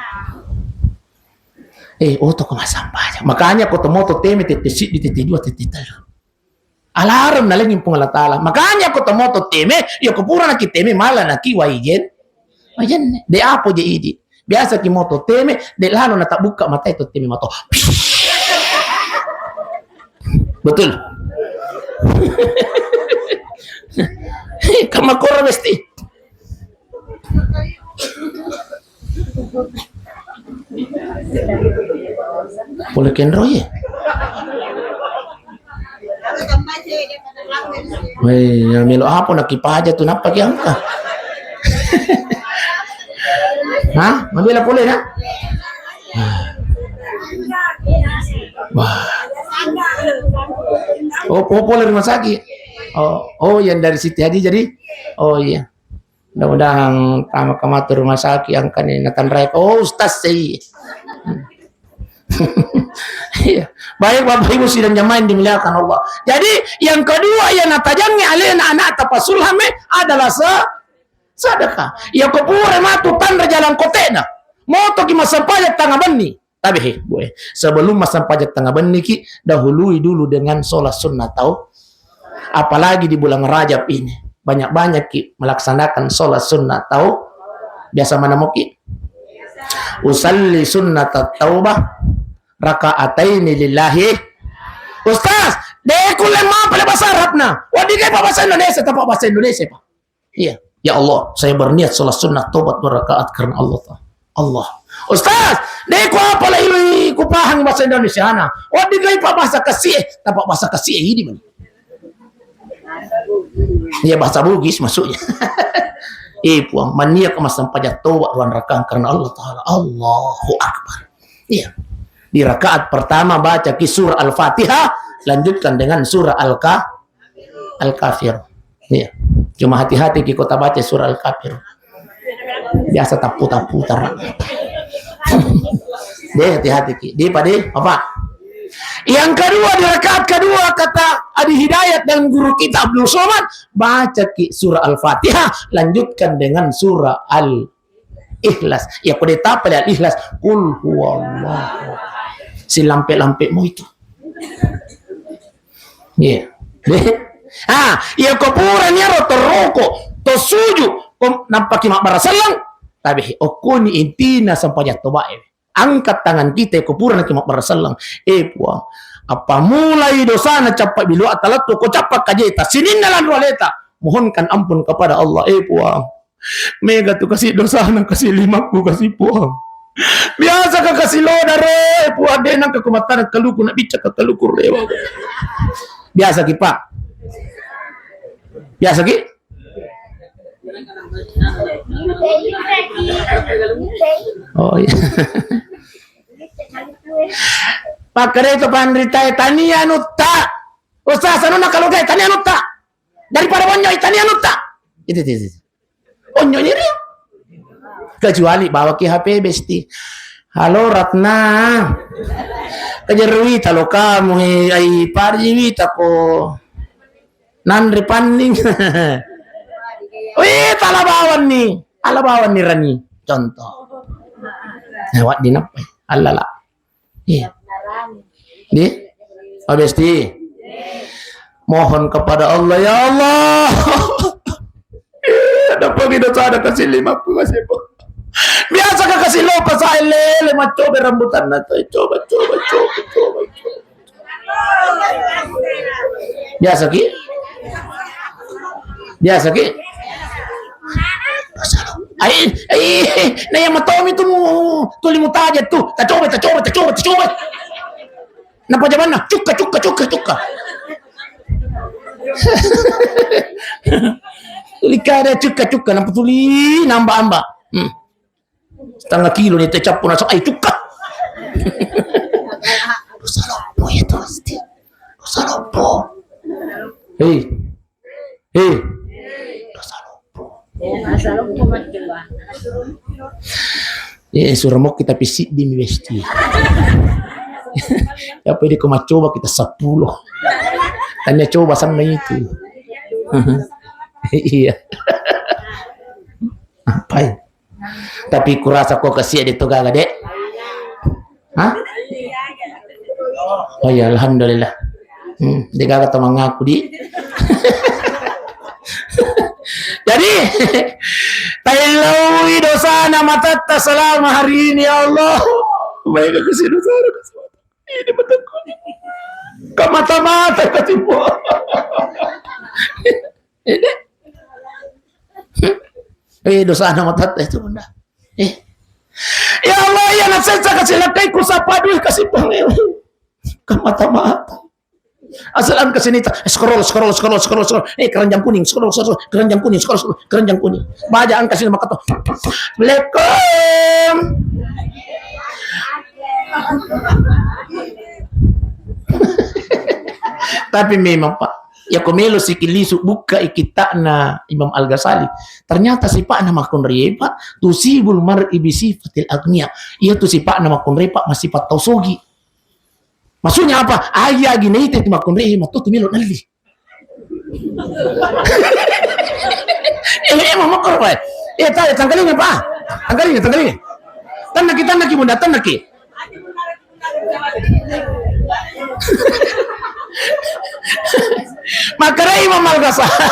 Eh, oh, to ko massempajang. Makanya ko to moto teme tette siddi, tette dua, tette tellu. Alarm nalengi Puang Allah Taala. Makanya ko to moto teme, ya ko pura naki teme, mala naki waijen. Waijen. De apo je idi. Biasa ki moto teme, de lalo na tabukka mata itu teme mato. Betul. Kamakora mesti. Pole kenro ye. Wei, ya melo apa nak kipaja tu, napa ki angka? Hah? Mabela pole na? Wah. Oh, po-, pole rumah sakit. Oh, oh, yang dari Siti Hadi jadi. Oh iya. Mudah-mudahan tama kamatu rumah sakit angkani natanrai. Oh, ustaz sih. Iya. Baik, Bapak Ibu sidang jamaah yang dimuliakan Allah. Jadi, yang kedua yang natajangi alena anakta Pak Sulhame adalah se-, sedekah. Ya ko pura matu tanra jalan kotena. Moto ki massempajang tengah benni. Tabe he, Bu, eh. Sebelum massempajang tengah benni ki, dahului dulu dengan sholat sunnah tau. Apalagi di bulan Rajab ini, banyak-banyak ki melaksanakan sholat sunnah tau. Biasa mana moki? Usalli sunnata taubah rakaataini lillahi. Ustaz, de kulle mapale bahasa Arab na. Wadi ke bahasa Indonesia, tapa bahasa Indonesia, Pak. Iya. Ya Allah, saya berniat sholat sunnah tobat dua rakaat karena Allah Ta'ala. Allah, Ustaz, de' ku apa la iloi ku pahang bahasa Indonesia na. Wedding kai pa bahasa kasi e, tapa bahasa kasi e idi mani. Iya, bahasa Bugis maksudnya. Eh, Puang, mania ke massempajang toba dua rakaat karena Allah Ta'ala. Allahu Akbar. Iya. Di rakaat pertama baca ki surah Al-Fatihah, lanjutkan dengan surah Al-Ka-, Al-Kafir. Iya. Cuma hati-hati ki kota baca surah Al-Kafir. Biasa taputar-putar. Deh, hati-hati ki. Dia pada apa? Yang kedua, di rakaat kedua, kata Adi Hidayat dan guru kita Abdul Somad, baca ki surah Al-Fatihah, lanjutkan dengan surah Al-Ikhlas. Ya, pada tapa Al-Ikhlas, Qul huwallahu. Silampe-lampe mu itu. Iya. Ah, iya, ko purani aro to roko, to suju, ko nampaki mabbarasallang, tabe okkoni intina sempajang tobae. Angkat tangan kita ko purani ki mabbarasallang. Eh, Puang, apa mulai dosana cappa bilu atalattu ko cappa kajeta, sininna lanru aleta, mohonkan ampun kepada Allah. Eh, Puang, mega tu kasi dosana, kasi limakku, kasi Puang. Biasa ka kasi loda re, Puang, de nangka ko matana kaluku, na bicca ka kaluku rewa. Biasa ki, Pak? Biasa ki? Oh, iya. Pakare to panritae tania nutta. Ustaz, anu na kalau gai tania nutta. Daripada bonyo tania nutta. Itu, itu, itu. Onyo ni ria. Kecuali bawa ki H P besti. Halo Ratna. Kejerui talo kamu, eh, ai parji wita ko. Nanre panning. Wih, tala bawan ni. Ala bawan ni rani. Contoh. Lewat di napai. Alala. Iya. Di? Oh, besti. Mohon kepada Allah, ya Allah. Ada pergi dosa ada kasih lima puluh kasih pun. Biasa ka kasih lo pasai lele macoba rambutan na to, coba, coba, coba, coba, coba. Biasa ki? Biasa ki? Ai, ai, na yang matomi tu mu, tuli mutaja tu. Tacoba, tacoba, tacoba, tacoba. Napa jamanna? Cukka, cukka, cukka, cukka. Tuli kada cukka, cukka, napa tuli namba amba. Hmm. Setengah kilo ni tecappu nasa ai cukka. Dosa loppo ya tu pasti. Dosa loppo. Hei. Hei. Dosa loppo. Dosa loppo macam. Eh, suramo kita pisiddi mi besti. Apa dia ko macoba kita sepuluh. Tanya coba sana itu. Iya. Apa ya? Tapi kurasa ko kasiak di tu gaga, Dek. Hah? Oh iya, alhamdulillah. Hmm, de gaga to mangaku di. Jadi, taillaui dosana matatta selama hari ini, ya Allah. Baik aku sih dosana, ini mataku. Kamata-mata kasih. Ini. Eh, dosana matatta itu bunda. Eh. Ya Allah, iya nasessa kasi lakkai ku sapa duwe kasi pangeo. Kamata-mata. Asal an kasi nita, scroll, scroll, scroll, scroll, scroll. Eh, keranjang kuning, scroll, scroll, scroll. Keranjang kuning, scroll, scroll. Keranjang kuning. Baja an kasi makato. Assalamualaikum. Tapi memang, Pak, ya ko melo siki lisu bukka i kitta'na Imam Al-Ghazali. Ternyata sipa'na makkunraie, Pak, tusibul mar'i bi sifatil agniya. Iya tu sipa'na makkunrai, Pak, masipa tau sogi. Maksudnya apa? Agi-agi naita tu makkunrai, matu tu melo nalli. Eh, eh, mau makkunrai, Pak. Eh, tadi tangkalinga, Pak. Tangkalinga, tangkalinga. Tannaki, tannaki, Bunda, tannaki. Makkedai Imam Al-Ghazali.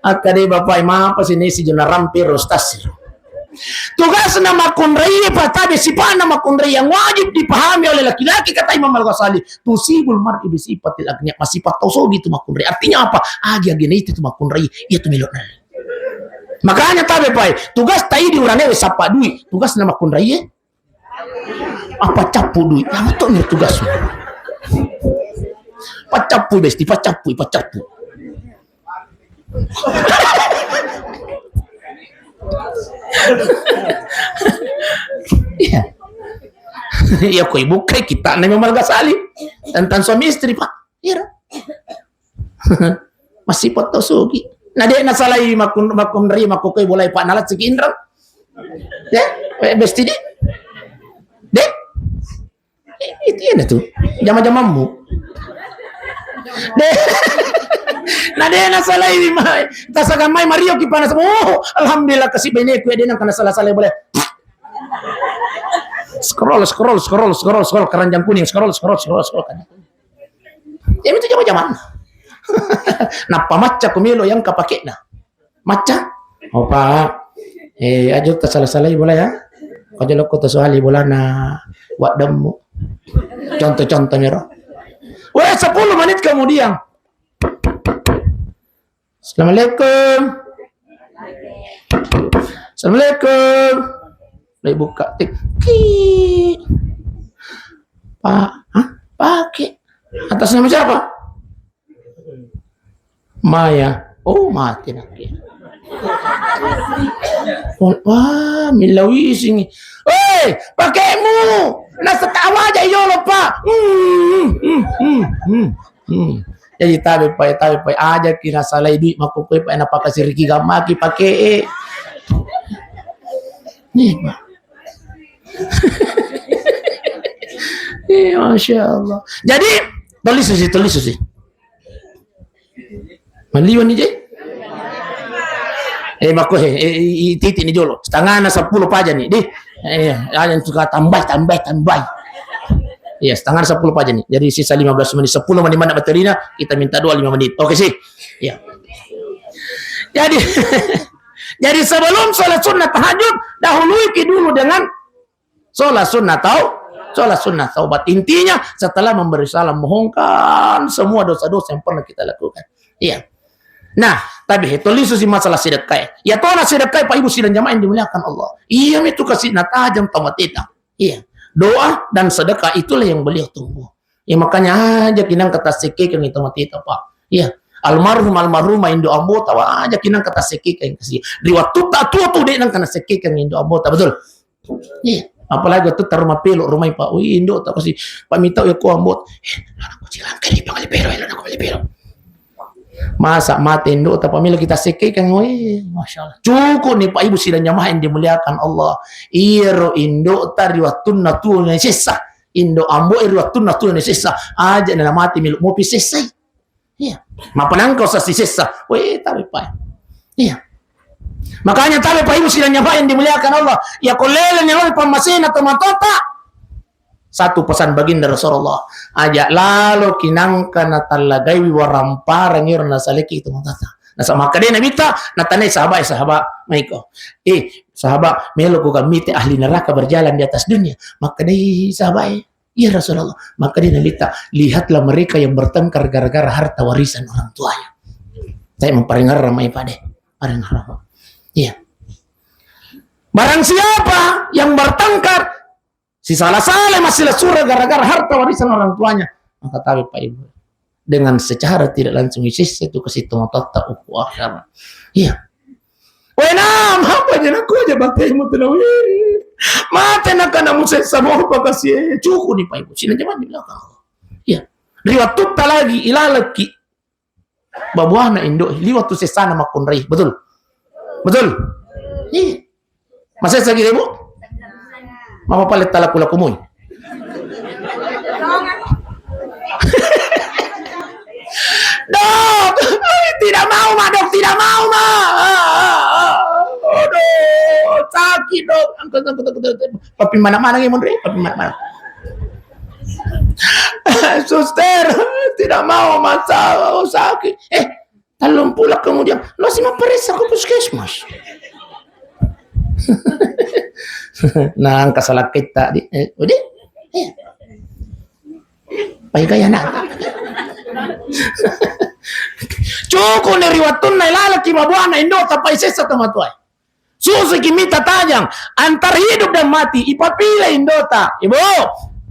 Akkadai bapak, mapa sini si jona rampe rostas. Tugasna makkunrai, patabe sipana makkunrai yang wajib dipahami oleh laki-laki, kata Imam Al-Ghazali, tusibul mar'i bi sifatil agniya, masipa tau sogi tu makkunrai. Artinya apa? Agi-agi naita tu makkunrai, iya tu melo nalli. Makanya tabe pai, tugas ta idi uranewe sappa dui, tugas na makkunraie. Apa cappu dui? Apa to ni tugas? Pacappu besti, pacappu, pacappu. Iya. Iya, koi bukai kita na memang marga Salim tentang suami istri, Pak. Iya. Masih foto sugi. Na de nasalai makun-, makunrai makkokoi bolai, Pak, nala siki inrang. De, eh, besti de. De. Eh, itu ya tu. Jama-jamammu. De. Na de nasalai mai. Tasaga mai Mario ki panas. Oh, alhamdulillah kasi beneku ya de nang kana salah-salah boleh. Scroll, scroll, scroll, scroll, scroll, keranjang kuning, scroll, scroll, scroll, scroll. Iya mitu jama-jamanna. Nappa macca ko melo yang kapakena. Macca? Oh, Pak. Eh, aja tasalah-salahi bola ya. Aja lokko tasoali bolana waddemmu. Contoh-contohnya ro. Weh, sepuluh menit kemudian. Assalamualaikum. Assalamualaikum. Lai buka. Tik. Ki. Pak, hah? Pakai. Atas nama siapa? Maya. Oh, mati nak. Oh, wah, millawi sini. Weh, pakaimu. Nasa tawa aja yolo, Pak. Hmm, hmm, hmm, hmm, hmm. Hmm. Jadi tabe pai, tabe pai aja ki nasalai duit makkokoi, Pak, napakasiriki gammaki pake e. Nih, Pak. Eh, Masya Allah. Jadi, tulis sih, tulis sih. Maliwan ni je. Eh, makko he, eh, i-, i-, titik ni jolo. Setengah na sepuluh paja ni, deh. Eh, ada yang suka tambah, tambah, tambah. Iya, setengah na sepuluh paja ni. Jadi sisa lima belas menit, sepuluh menit mana materinya, kita minta doa lima menit. Oke sih. Iya. Jadi, jadi sebelum sholat sunnah tahajud, dahului ki dulu dengan sholat sunnah tau, sholat sunnah taubat. Intinya, setelah memberi salam, mohonkan semua dosa-dosa yang pernah kita lakukan. Iya. Nah, tapi itu lisu si masalah sedekah ya. Ya, tona sedekah, Pak Ibu sidang jamaah yang dimuliakan Allah. Iya, itu kasih natajam tau mateta. Iya. Doa dan sedekah itulah yang beliau tunggu. Ya, makanya aja kinang kata sekekeng itu mateta, Pak. Iya. Almarhum, almarhumah Indo Ambo, tawa aja kinang kata sekekeng kasih. Di waktu tak tua tuh deh nang kena sekekeng Indo Ambo, tak betul? Iya, apalagi waktu tarumah pelo rumah Pak. Wih, indo tak kasih. Pak minta ya ku ambot. Eh, anakku cilangka di pangali pelo, anakku pangali pelo. Masa mate indo tak pamila kita sekekeng. Wih, Masya Allah. Cukup nih Pak Ibu sidang jamaah yang dimuliakan Allah. Iro indo tari waktu natua ni sesa. Indo ambo iri waktu natua ni sesa. Aja na mati milu mopi sesai. Iya. Mapanangka usah sisessa. Weh, tabe pai. Iya. Makanya tabe pai musi dan nyafa yang dimuliakan Allah. Ya kolele ni lori pammasena tomatota. Satu pesan baginda Rasulullah. Aja lalo kinangka natallagaiwi waramparang iro nasaleki tomatota. Nasa makkeda Nabitta, natanai sahabat, sahabat, maiko. Eh, sahabat, melo ku gamite ahli neraka berjalan di atas dunia. Makkedai sahabat, "Iya Rasulullah." Maka dia Nabitta, "Lihatlah mereka yang bertengkar gara-gara harta warisan orang tuanya." Saya memperingatan ramai pade. Paringerrang. Iya. Barang siapa yang bertengkar, si salah-salah masih surah gara-gara harta warisan orang tuanya, maka tabe Pak Ibu. Dengan secara tidak langsung isessa itu ke situ matotta uku akhirat. Iya. Wena, apa aja nak aja batemu tenawi. Mate nak kana musessa mau pakasi cukup nih Pak Ibu. Sini jangan di belakang. Iya. Riwatutta lagi ilaleki. Babuana indo liwattu sessana makkunrai. Betul? Betul? Iya. Masessa ki, Ibu? Mapa pale talaku-lakumui? Dok, tidak mau, Mak, Dok, tidak mau, Mak. Aduh, sakit, Dok. Angkat, angkat, angkat, angkat. Tapi mana-mana yang menderita, tapi mana-mana. Suster, tidak mau, Mak, sakit. Eh, Tellung pulo kemudian, lo si mapparessa ko puskesmas. Nah, angka salah kita di, eh, udah? Iya. Pai kaya nak. Cukup ni ri wattunna ilalaki mabuana indota, pai sessa tomatoae. Susuki mita tajang antara hidup dan mati, ipapile indota. Ibu,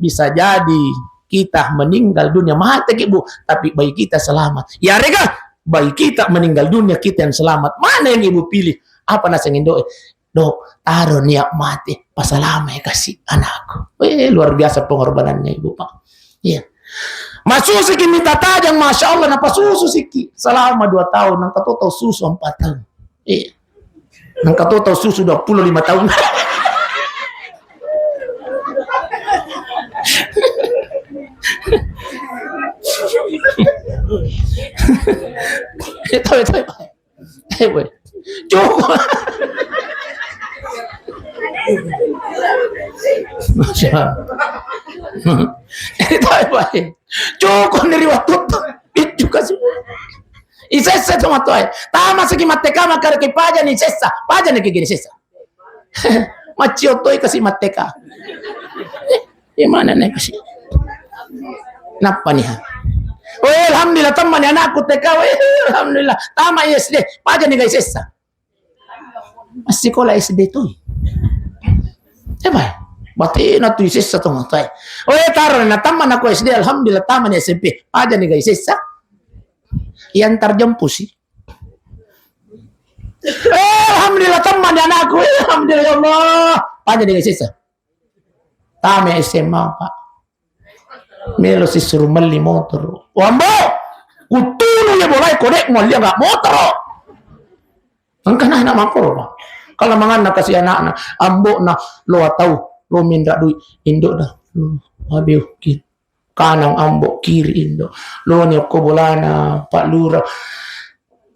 bisa jadi kita meninggal dunia, mateki, Bu, tapi bayi kita selamat. Yarega bayi kita meninggal dunia, kita yang selamat. Mana yang ibu pilih? Apa naseng indoe? Dok, taro niat mati, pasalamai kasi anakku. Eh, luar biasa pengorbanannya ibu, Pak. Iya. Masusuki mita tajang, masya Allah, napasusu siki selama dua tahun, nangka to tau susu empat tahun. Iya. Nangka to tau susu dua puluh lima tahun. Itu, itu, Pak. Eh, boy. Cukup. Masya Allah. Itu, boy. Cukup dari waktu itu. Itu kasih. Isessa tomatoae. Tama siki matteka, makkeda ki paja ni sessa. Paja ni ki gini sessa. Maccio toi kasi matteka. Eh, mana nih kasi? Nappa nih, ha? Oh, alhamdulillah, tamma ni anakku T K. Oh, alhamdulillah, tama S D. Paja ni gai sessa. Masih sekolah S D toi. Eh, bai. Batena tu sessa tomatoae. Oh, taro na tamma na ko S D, alhamdulillah, tama ni S M P. Paja ni gai sessa. Yang terjemput sih. Eh, alhamdulillah, tamma ni anakku. Eh, alhamdulillah, ya Allah. Paja ni gai sessa. Tama S M A, Pak. Melo sisuru melli motor. Wambo, kutunu ya bolai kodek molli nggak motor. Engka na anak makoro, Pak. Kalau manganna kasi anakna, ambo na lo atau lo mindra dui, indo dah. Lo, abiu, ki. Kanang ambo, kiri indo. Lo ni okko bolana, Pak Lurah.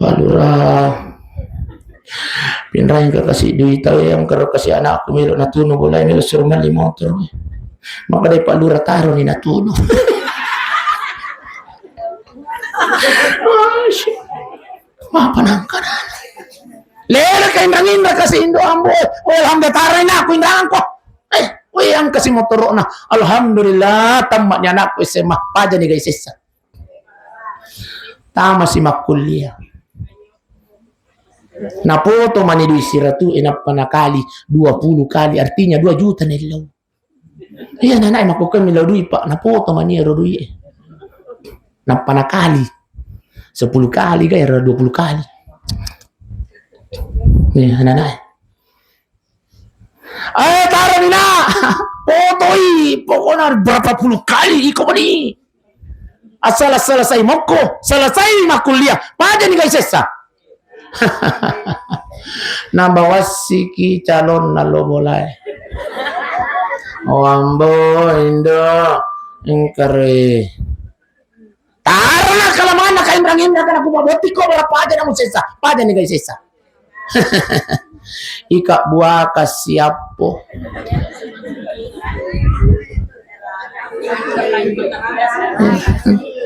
Pak Lurah, pinrang ka kasi duit tau yang karo kasi anakku melo natunu bolai, melo suruh melli motor. Maka dari Pak Lurah taro ni natunu. Masya. Apa nangka nana? Lele ka inrang-inrang kasi indo ambo. Oh, alhamdulillah, taro ni aku inrangko. Eh, weh, yang kasi motorokna. Alhamdulillah, tamma ni anakku S M A. Paja ni gai sessa. Tamasi makkuliah. Napoto mani dui siratu e, nappa nakali dua puluh kali, artinya dua juta nellau. Iya, nanae makkukkuami lao dui, Pak, napoto mani ero dui e. Nappa nakali sepuluh kali, ga ero dua puluh kali. Iya, nanae. Eh, taro ni, Nak. Potoi, pokoknya berapa puluh kali iko mani. Asal selesai mokko, selesai makkuliah. Paja ni gai sessa. Nabawassiki calonna lo bolae. Oh, ambo, indo, engkare. Tarona kalamanna ka inrang-inrang kana ku mabotti ko berapa aja namu sessa. Paja ni gai sessa. Ika buaka siappo.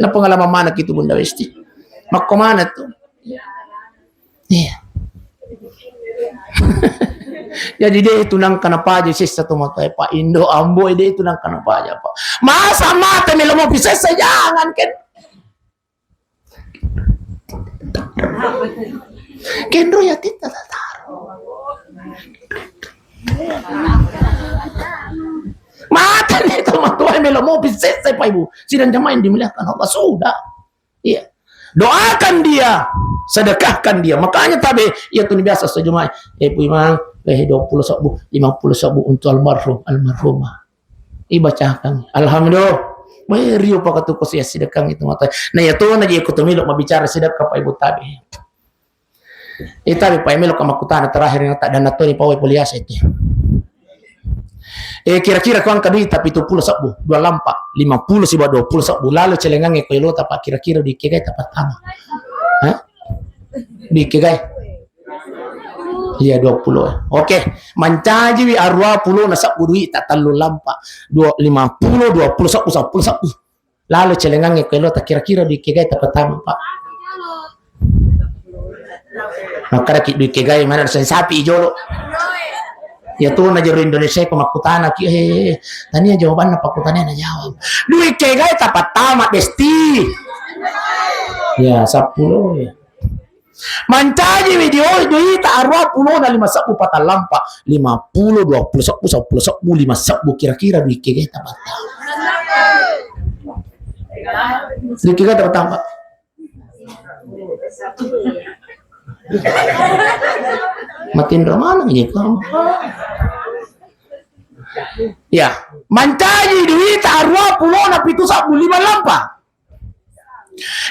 Na pengalaman mana kitu Bunda Westi? Makko mana tu? Iya. Jadi de' tu nangka napaja sessa tomatoae, Pak. Indo ambo e de' tu nangka napaja, Pak. Masa mate melo mopi sessa, jangan ken. Kenro ya tita tataro. Mate ni tomatoae melo mopi sessa, Pak Ibu. Sidang jamaah yang dimuliakan Allah, sudah. Iya. Doakan dia, sedekahkan dia. Makanya tabe, iya tu ni biasa sejumai. Eh, Pu Imang, eh, dua puluh sebbu, lima puluh sebbu untuk almarhum, almarhumah. Ibacakan. Alhamdulillah. Weh, rio pakatuko sia sedekah itu mata. Nah, ya tu na je ikut melo mabicara sedekah, Pak Ibu, tabe. Eh, tabe, Pak, melo ka makkutana terakhir na tak dan natoni pawai poliasa itu. Eh, kira-kira ko engka duitta pitu pulo sebbu, dua lampa, lima pulo siba dua pulo sebbu, lalo celengangnge ko elota, Pak, kira-kira duikkegae tapattama? Hah? Duikkegae? Iya, dua pulo. Oke, mancajiwi arua pulo na sebbu duitta, tellu lampa, dua, lima pulo, dua pulo sebbu, seppulo sebbu. Lalo celengangnge ko elota, kira-kira duikkegae tapattama, Pak? Makkedaki duikkegae, mana sapi i jolo. Ya tu na jero Indonesia ko makkutanaki, eh, tania jawabanna pakkutana na jawab. Duikkegae tapattama, Besti. Ya, seppulo ya. Mancaji video duita arua pulo na lima sebbu patallampa, lima pulo, dua pulo sebbu, seppulo sebbu, lima sebbu, kira-kira dui kega tapatama. Dui kega tapatama. Matinro maneng je kau. Ya, mancaji duita arua pulo na pitu sebbu lima lampa.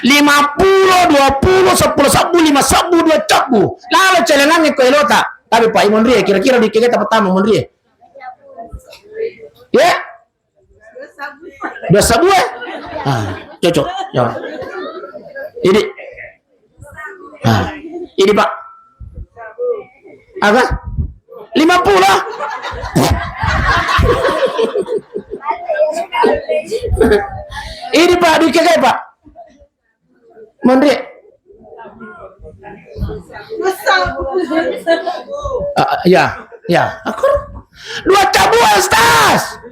Lima pulo, dua pulo, seppulo sebbu, lima sebbu, dua sebbu. Lalo celengangnge ko elota. Tapi Pak Imam Rie, kira-kira dui kega tapatama Imam Rie? Ya? Dua sebbu, eh? Ah, cocok. Ya. Ini. Ah, ini, Pak. Apa? Lima pulo. Ini, Pak, dui kega, Pak. Mondri. Ah, ya, ya. Aku dua sebbu, Ustaz.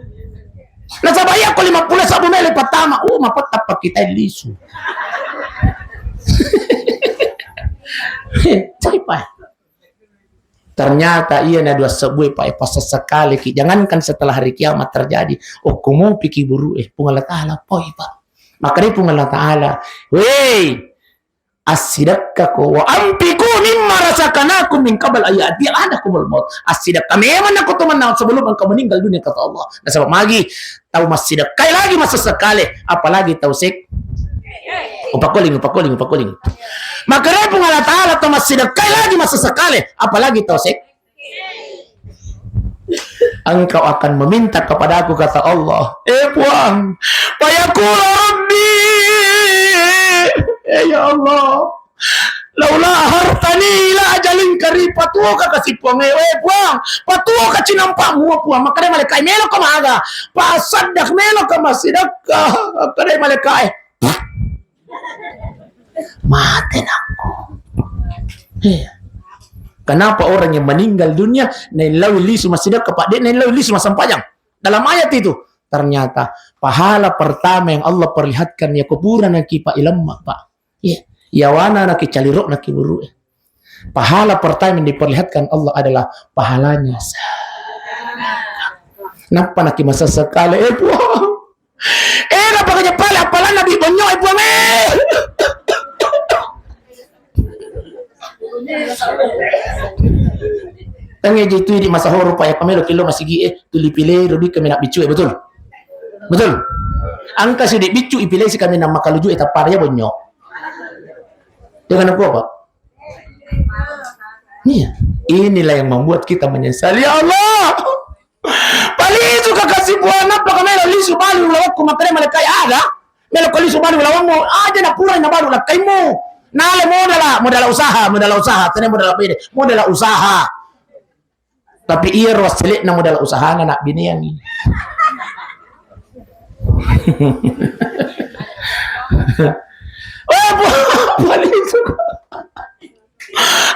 Nasaba iya ko lima pulo sebbu melo patama. Uh, mapetta pakita lisu. Cai, Pak. Ternyata iya na dua sebbu, Pak, e, pas sesekali ki. Jangankan setelah hari kiamat terjadi, okko mopi ki buru e, Puang Allah Ta'ala poi, Pak. Makanya Puang Allah Ta'ala, "Wei, assidekka ko, wa anfiqu mimma razaqnakum min qabl an ya'tiya ahadakumul maut." Assidekka memang nako to mennang sebelum engkau meninggal dunia, kata Allah. Nasaba magi tau massidekkai lagi masesekale, apalagi tau sek-, upakoling, upakoling, upakoling. Makanya Puang Allah Ta'ala tau massidekkai lagi masesekale, apalagi tau sek-, engkau akan meminta kepadaku, kata Allah. Eh, Puang, fayaqulu rabbi, eh, ya Allah, laula akhartani ila ajalin qarib, patuoka kasi Puang, eh, eh, Puang, patuoka cinampa mua Puang. Makanya malaikat, melo ko maga, pasaddak, melo ko massidekka. Makanya malaikat, eh, mate nakku. Iya. Kenapa orang yang meninggal dunia naillau lisu massidekka, Pak, de naillau lisu massempajang? Dalam ayat itu, ternyata pahala pertama yang Allah perlihatkan, ya, kuburan yang kipa ilemma, Pak. Iya. Yawana naki calirok naki buru. Pahala pertama yang diperlihatkan Allah adalah pahalanya sedekah. Nappa naki masesekale, eh, Puang. Eh, nappa kanya pale, apalanna di bonyo, eh, Puang, eh. Tangnge je tu di masa horo, Pak, ya, pamelo kilo masigi, eh, tuli pile, rodi kami nak bicu, eh, betul? Betul? Engka sidi bicu, ipile si kami nak makaluju, eh, tappada ya bonyo. Dengan aku apa? Iya. Inilah yang membuat kita menyesal. Ya Allah, palisu ka kasi Puang, nappa ka melo lisu balu lawakku, makanya malaikat ada. Melo ko lisu balu lawammu, aja na pura na balu lakkaimu. Nale modala, modala usaha, modala usaha, tena modala pede, modala usaha. Tapi iya ro selekna modal usahana nak bineangi. Oh, bu-, bu-, lisu.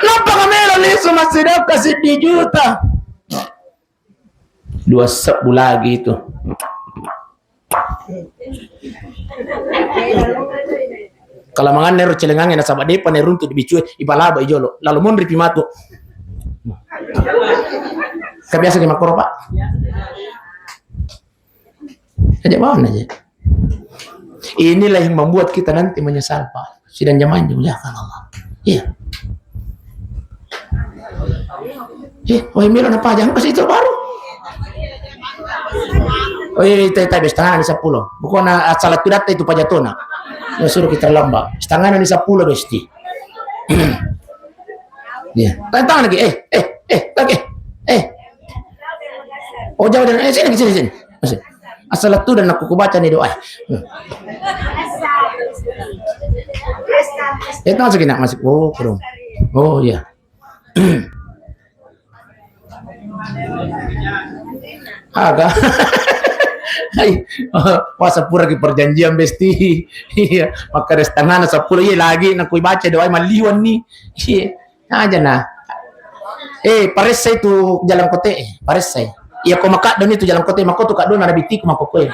Nappa ka melo lisu massidekka siddi juta. Dua sebbu lagi itu. Kalamanganna ero celengangnge nasaba depa neruntu dibicue, ipalaba ijolo. Lalu monri pi matu. Kebiasa ki makkoro, Pak? Aja bawa aja. Inilah yang membuat kita nanti menyesal, Pak. Sidang jamaah yang dimuliakan Allah. Iya. Eh, oh, melo napajang ke situ baru. Oh iya, itu, itu, setengah ni sepuluh. Bukan asal tu data itu pajatona. Ya, suruh kita terlambat. Setengah ni sepuluh, Besti. Iya. Tantang lagi. Eh, eh, eh, lagi. Eh. Oh, jauh dari, eh, sini, sini, sini. Masih. Asal tu dan aku kubaca nih doa. Hmm. Itu masuk nak masuk. Oh, kurung. Oh, iya. Aga. Hai. Wah, sepura ki perjanjian, Besti. Iya, maka ada setengah na sepuluh, iya lagi nak kubaca doa maliwan nih. Iya. Aja na. Eh, paressai tu jalan kote, eh, paressai. Iya, ko makaddo ni tu jalan kote, mako tu kaddo na bitiku mako koe.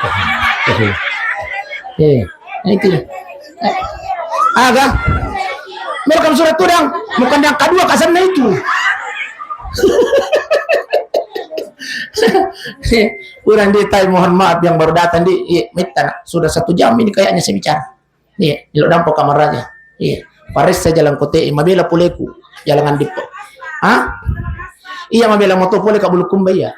Eh, itu. Aga? Merekam surat tudang, bukan yang kedua kasanna itu. Kurang dia tai, mohon maaf yang baru datang di, iya, mitta nak. Sudah satu jam ini kayaknya saya bicara. Iya, ilo dampo kamar aja. Iya, paressa jalan kote, mabela puleku, jalan andippo. Hah? Iya, mabela moto pole ka Bulukumba iya.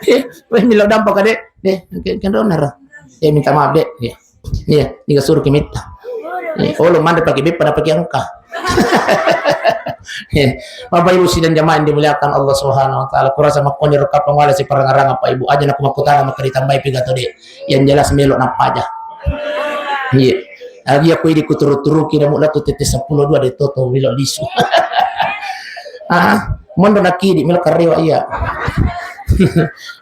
Iya, milo dampo kade, deh, kendonara. Ya minta maaf deh. Iya. Iya, niga suruh ki mitta. Iya, oh, lo mande pakai beppa, pakai engka. Iya. Bapak Ibu sidang jamaah yang dimuliakan Allah Subhanahu wa Ta'ala, kurasa makkoni rokka pangwala si parang-arang apa Ibu aja, naku makkutana maka ditambahi piga to de. Yang jelas melo nappa aja. Iya. Lagi aku ini kuturu-turuki namu latu tete sepuluh dua de toto wilo lisu. Ah, mondo nakidi melo karewa iya.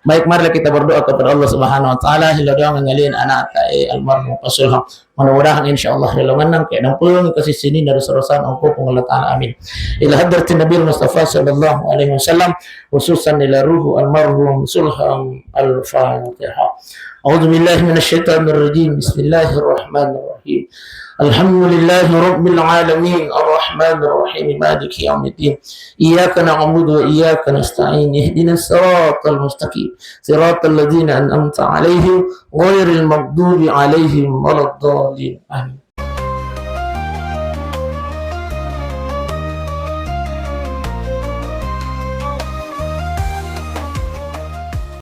Baik, marilah kita berdoa kepada Allah Subhanahu wa Ta'ala. Hilo doang ngalin anak ta, eh, almarhum Pak Sulham. Mudah-mudahan insyaallah rilongenna ke nampung ke sisini dari serosan Allah Ta'ala. Amin. Ila hadratin Nabi Mustafa sallallahu alaihi wasallam, khususan ila ruhu almarhum Sulham. Al-Fatihah. A'udzu billahi minasyaitonir rajim. Bismillahirrahmanirrahim. Alhamdulillahi rabbil alamin. Arrahmanirrahim. Maliki yaumiddin. Iyyaka na'budu wa iyyaka nasta'in. Ihdinas siratal mustaqim. Siratal ladzina an'amta 'alaihim ghairil maghdubi 'alaihim waladdallin. Amin.